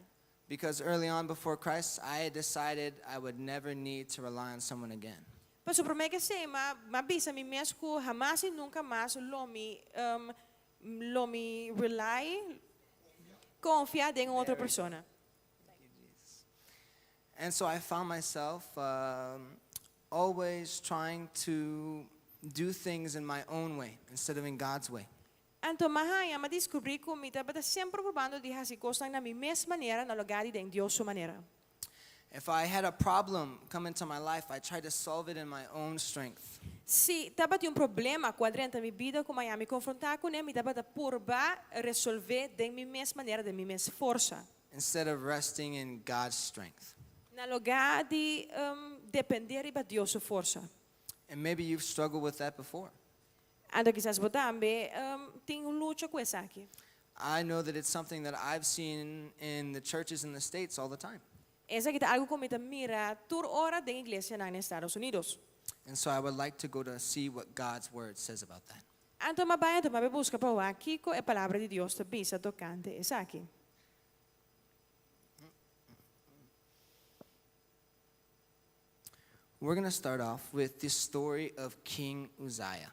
Because early on before Christ, I had decided I would never need to rely on someone again. Pasobra promé ku esei, m'a bisa mi mes ku hamas i nunka mas lo mi lo mi rely, konfia, den un otro persona. And so I found myself always trying to do things in my own way instead of in God's way. Anto m'a haña, m'a diskubrí ku mi tabata semper probando di hasi kosnan na mi mes manera na lugá di den Dios su manera. If I had a problem come into my life, I tried to solve it in my own strength. Si tabatin un problema ku a drenta mi bida ku m'a mi konfrontá kuné, mi tabata purba resolvé den mi mes manera, den mi mes forsa. Instead of resting in God's strength. Na lugá di dependé riba Dios su forsa. And maybe you've struggled with that before. Anto kisas bo tambe tin un lucha ku esaki. I know that it's something that I've seen in the churches in the States all the time. Esaki ta algu ku mi ta mira tur ora den iglesianan na Estados Unidos. And so I would like to go to see what God's word says about that. Anto m'a bai anto m'a bai buska pa wak kiko e Palabra di Dios ta bisa tokante esaki. We're going to start off with the story of King Uzziah.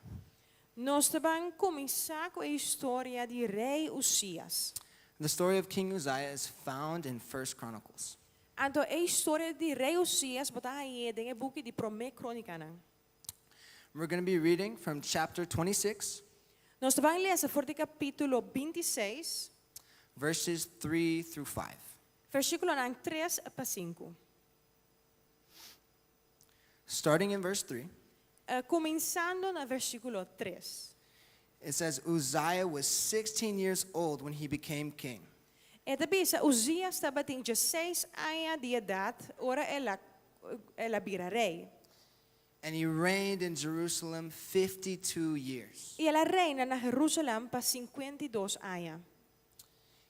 Nos ta ban kuminsá ku e historia di Rei Uzias. The story of King Uzziah is found in First Chronicles. Anto e historia di Rei Uzias bo ta hañ'é den e buki di Promé Krónikanan. We're going to be reading from chapter 26, Nos ta ban lesa for di kapítulo 26, verses 3 through 5. Versíkulonan tres pa sinku. Starting in verse 3, Kuminsando na versíkulo tres. it says Uzziah was 16 years old when he became king. E ta bisa, Uzias tabatin diesseis aña di edat ora el a el a bira rei. And he reigned in Jerusalem 52 years. I el a reina na Jerusalèm pa 52 aña.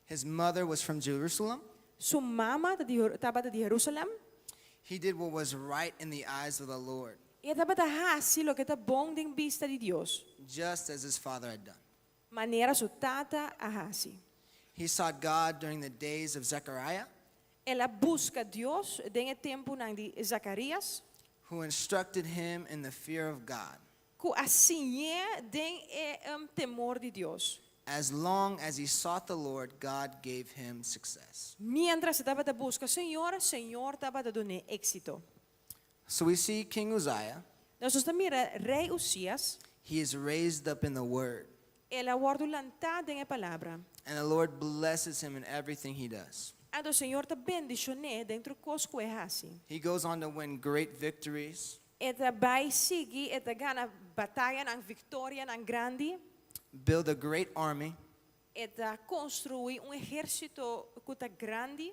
His mother was from Jerusalem. Su mama ta di tabata di Jerusalèm. He did what was right in the eyes of the Lord, I e tabata hasi loke ta bon den bista di Dios. just as his father had done. Manera su tata a hasi. He sought God during the days of Zechariah, El a buska Dios den e tempunan di Zakarias. who instructed him in the fear of God. Ku a siñ'é den e temor di Dios. As long as he sought the Lord, God gave him success. Miéntras e tabata buska Señor, Señor tabata dun'é éksito. So we see King Uzziah. Nos ta mira Rei Uzias. He is raised up in the Word. El a wòrdu lantá den e Palabra. And the Lord blesses him in everything he does. Anto Señor ta bendishon'é den tur kos ku e hasi. He goes on to win great victories. E ta bai sigui, e ta gana batayanan, viktorianan grandi. Build a great army. E ta konstruí un ehérsito ku ta grandi.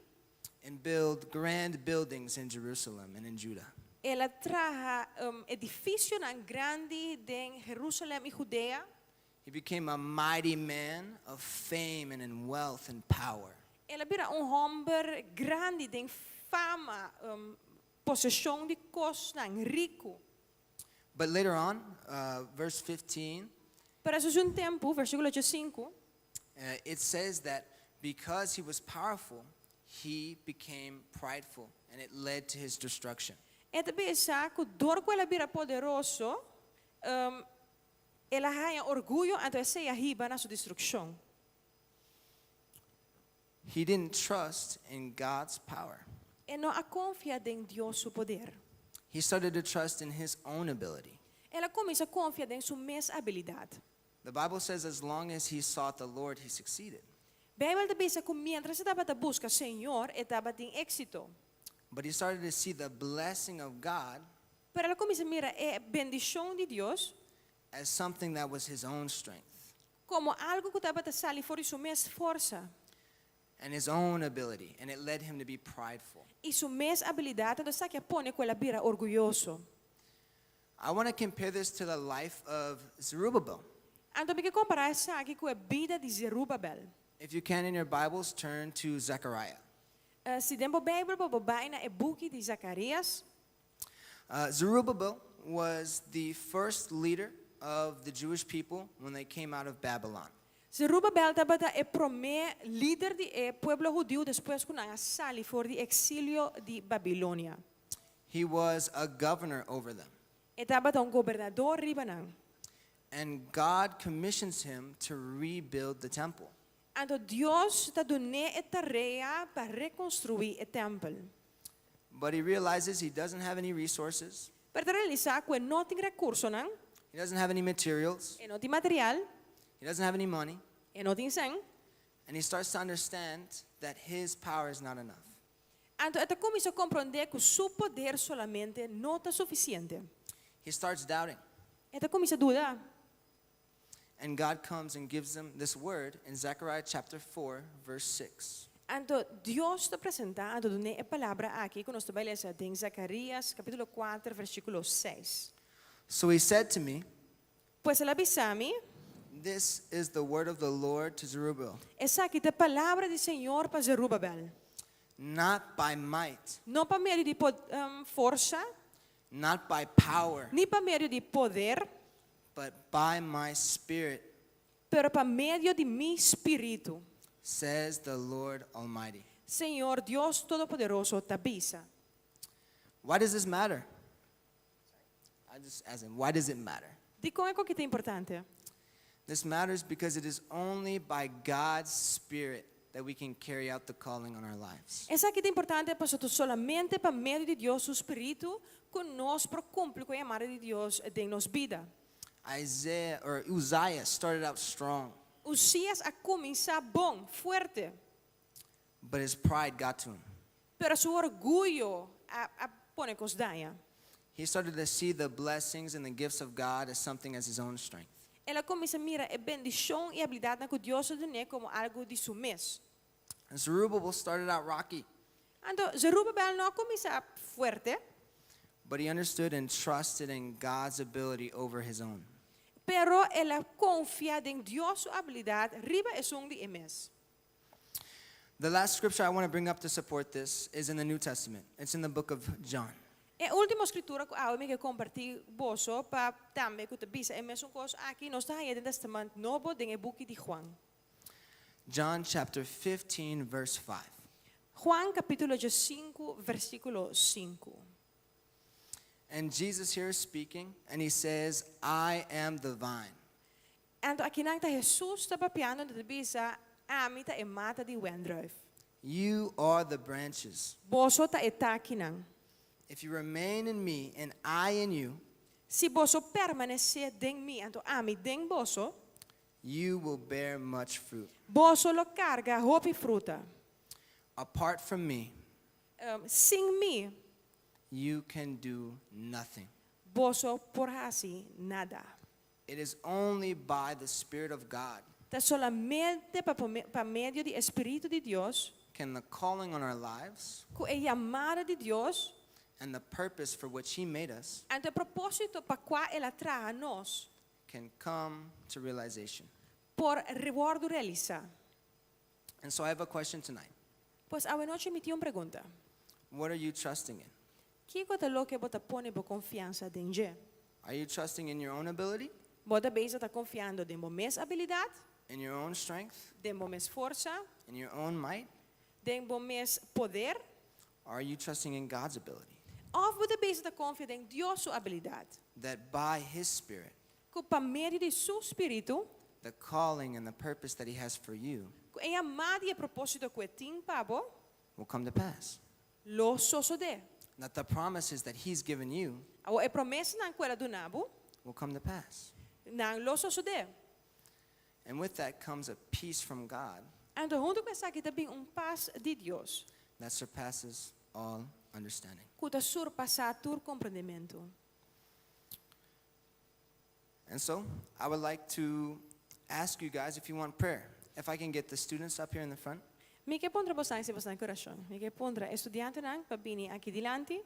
And build grand buildings in Jerusalem and in Judah. El a traha edifisionan grandi den Jerusalèm i Judea. He became a mighty man of fame and in wealth and power. El a bira un hòmber grandi den fama, poseshon di kosnan, riku. But later on, verse 15, Pero esun un tempu, versíkulo 85. it says that because he was powerful, he became prideful and it led to his destruction. E ta bisa ku dor ku el a bira poderoso, el a haña orguyo anto esei a hiba na su destrukshon. He didn't trust in God's power. E no a konfia den Dios su poder. He started to trust in his own ability. El a kuminsá konfia den su mes abilidat. The Bible says as long as he sought the Lord, he succeeded. Beibel ta bisa ku miéntras e tabata buska Señor, e tabatin éksito. But he started to see the blessing of God Pero el a kuminsá mira e bendishon di Dios as something that was his own strength. komo algu ku tabata sali for di su mes forsa. And his own ability, and it led him to be prideful. I su mes abilidat, anto esaki a pone ku el a bira orguyoso. I want to compare this to the life of Zerubbabel. Anto mi ke kompará esaki ku e bida di Zerubabel. If you can in your Bibles, turn to Zechariah. Si den bo Beibel bo por bai na e buki di Zakarias. Zerubbabel was the first leader of the Jewish people when they came out of Babylon. Zerubabel tabata e promé lider di e pueblo hudiu despues ku nan a sali for di eksilio di Babilonia. He was a governor over them. E tabata un gobernador riba nan. And God commissions him to rebuild the temple. Anto Dios ta dun'é e tarea pa rekonstruí e tèmpel. But he realizes he doesn't have any resources. Pero e ta realisá ku e no tin rekursonan. He doesn't have any materials. E no tin material. He doesn't have any money. E no tin sèn. And he starts to understand that his power is not enough. Anto e ta kuminsá komprondé ku su poder solamente no ta sufisiente. He starts doubting. E ta kuminsá duda. And God comes and gives him this word in Zechariah chapter 4, verse 6. Anto Dios ta presentá anto dun'é e palabra aki ku nos ta bai lesa den Zakarias kapítulo kuater versíkulo seis. So he said to me, Pues el a bisa mi. This is the word of the Lord to Zerubbabel. Esaki ta e palabra di Señor pa Zerubabel. Not by might. No pa medio di forsa. Not by power. Ni pa medio di poder. But by my spirit. Pero pa medio di mi spiritu. Says the Lord Almighty. Señor Dios Todopoderoso ta bisa. Why does this matter? I just ask him, why does it matter? Dikon e koki ta importante? This matters because it is only by God's Spirit that we can carry out the calling on our lives. Esaki ta importante pasobra ta solamente pa medio di Dios su spiritu ku nos por kumpli ku e yamada di Dios den nos bida. Isaiah or Uzziah started out strong. Uzias a kuminsá bon, fuerte. But his pride got to him. Pero su orguyo a a pone kos daña. He started to see the blessings and the gifts of God as something as his own strength. El a kuminsá mira e bendishon i abilidatnan ku Dios a dun'é komo algu di su mes. Zerubbabel started out rocky. Anto, Zerubabel no a kuminsá fuerte. But he understood and trusted in God's ability over his own. Pero el a konfia den Dios su abilidat riba esun di e mes. The last scripture I want to bring up to support this is in the New Testament. It's in the book of John. E último skritura ku awe mi ke kompartí boso pa tambe ku ta bisa e mesun kos aki, nos ta haña den Tèstamènt Nobo den e buki di Juan. John chapter 15 verse 5. Juan kapítulo diesinku versíkulo sinku. And Jesus here is speaking and he says, I am the vine. Anto akinan ta Hesus ta papiando anto ta bisa, Ami ta e mata di wendruif. You are the branches. Boso ta e takinan. If you remain in me and I in you. Si boso permanesé den mi anto ami den boso. You will bear much fruit. Boso lo karga hopi fruta. Apart from me. Sin mi. You can do nothing. Boso por hasi nada. It is only by the Spirit of God. Ta solamente pa pa medio di e Spiritu di Dios. Can the calling on our lives. Ku e yamada di Dios. And the purpose for which He made us. Anto e propósito pa kua El a traha nos. Can come to realization. Por wòrdu realisá. And so I have a question tonight. Pues awenochi mi tin un pregunta. What are you trusting in? Kiko ta loke bo ta pone bo konfiansa den dje? Are you trusting in your own ability? Bo ta bezig ta konfiando den bo mes abilidat? In your own strength? Den bo mes forsa? In your own might? Den bo mes poder? Or are you trusting in God's ability? Òf bo ta bezig ta konfia den Dios su abilidat? That by His Spirit. Ku pa medio di Su Spiritu. The calling and the purpose that He has for you. Ku e yamada i e propósito ku e tin pa bo. Will come to pass. Lo sosodé. That the promises that He's given you. Awor e promesanan ku el a duna bo. Will come to pass. Nan lo sosodé. And with that comes a peace from God. Anto huntu ku esaki ta bin un pas di Dios. That surpasses all understanding. Ku ta surpasá tur komprendementu. And so, I would like to ask you guys if you want prayer. If I can get the students up here in the front. Mi ke puntra bosan si bosan ke orashon. Mi ke puntra e studiantenan pa bini aki dilanti.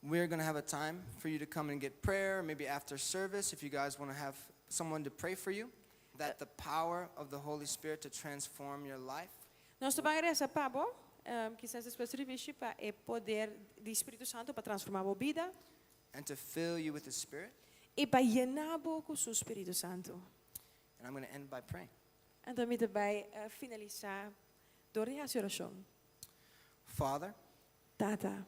We are going to have a time for you to come and get prayer, maybe after service, if you guys want to have someone to pray for you, that the power of the Holy Spirit to transform your life. Nos ta ban resa pa bo, kisas despues servishi, pa e poder di Spiritu Santu pa transformá bo bida. And to fill you with His Spirit. I pa yena bo ku Su Spiritu Santu. And I'm going to end by praying. Anto mi ta bai finalisá dor di hasi orashon. Father, Tata.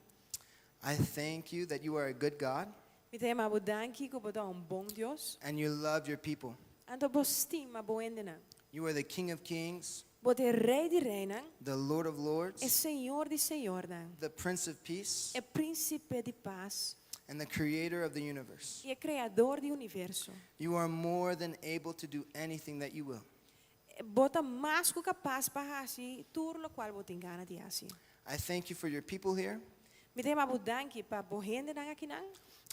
I thank you that you are a good God. Mi ta yama bo danki ku bo ta un bon Dios. And you love your people. Anto bo stima bo hendenan. You are the King of Kings. Bo ta e Rei di Reinan. The Lord of Lords. E Señor di Señornan. The Prince of Peace. E Principe di Pas. And the Creator of the universe. I e Creador di universo. You are more than able to do anything that you will. Bo ta mas ku kapas pa hasi tur lokual bo tin gana di hasi. I thank you for your people here. Mi ta yama bo danki pa bo hendenan akinan.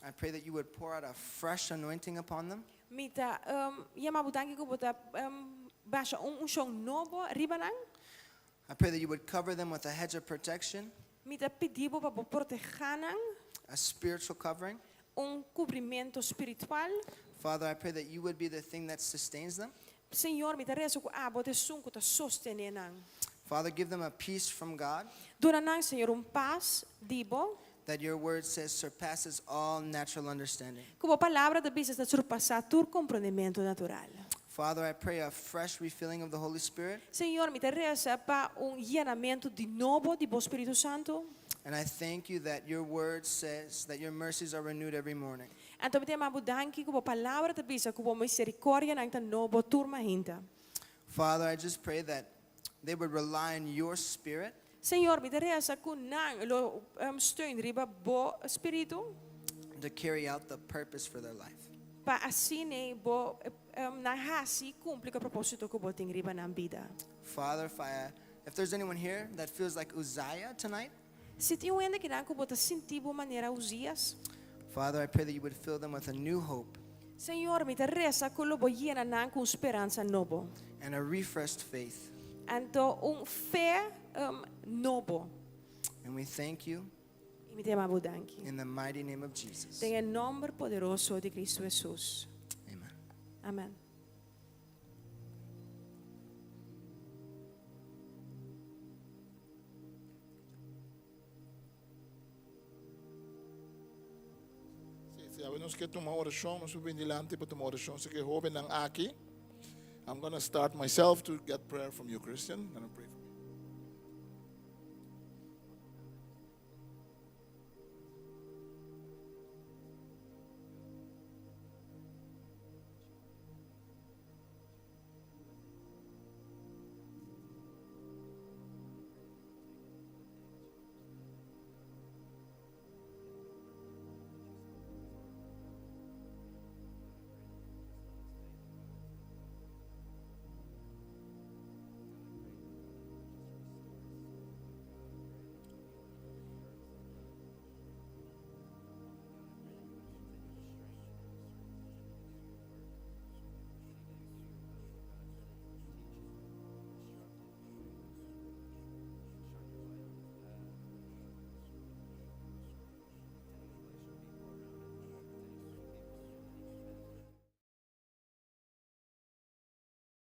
I pray that you would pour out a fresh anointing upon them. Mi ta yama bo danki ku bo ta basha un unshon nobo riba nan. I pray that you would cover them with a hedge of protection. Mi ta pidi bo pa bo protehá nan. A spiritual covering. Un kubrimentu spiritual. Father, I pray that you would be the thing that sustains them. Señor, mi ta resa ku abo ta esun ku ta sostené nan. Father, give them a peace from God. Duna nan, Señor, un pas di bo. That your word says surpasses all natural understanding. Ku bo palabra ta bisa ta surpasá tur komprondementu natural. Father, I pray a fresh refilling of the Holy Spirit. Señor, mi ta resa pa un yenamentu di nobo di bo Spiritu Santu. And I thank you that your word says that your mercies are renewed every morning. Anto mi ta yama bo danki ku bo palabra ta bisa ku bo miserikòrdianan ta nobo tur mainta. Father, I just pray that they would rely on your spirit. Señor, mi ta resa ku nan lo steun riba bo spiritu. To carry out the purpose for their life. Pa asina bo nan hasi kumpli ku e propósito ku bo tin riba nan bida. Father, if I, if there's anyone here that feels like Uzziah tonight. Si tin un hende kinan ku bo ta sinti bo manera Uzias. Father, I pray that you would fill them with a new hope. Señor, mi ta resa ku lo bo yena nan ku un speransa nobo. And a refreshed faith. Anto un fe nobo. And we thank you. I mi ta yama bo danki. In the mighty name of Jesus. Den e nomber poderoso di Cristo Jesus. Amen. Amen. Si, si awe nos ke tuma orashon, nos por bini dilanti pa tuma orashon. Si ke hobennan aki, I'm gonna start myself to get prayer from you, Christian. Gonna pray for me.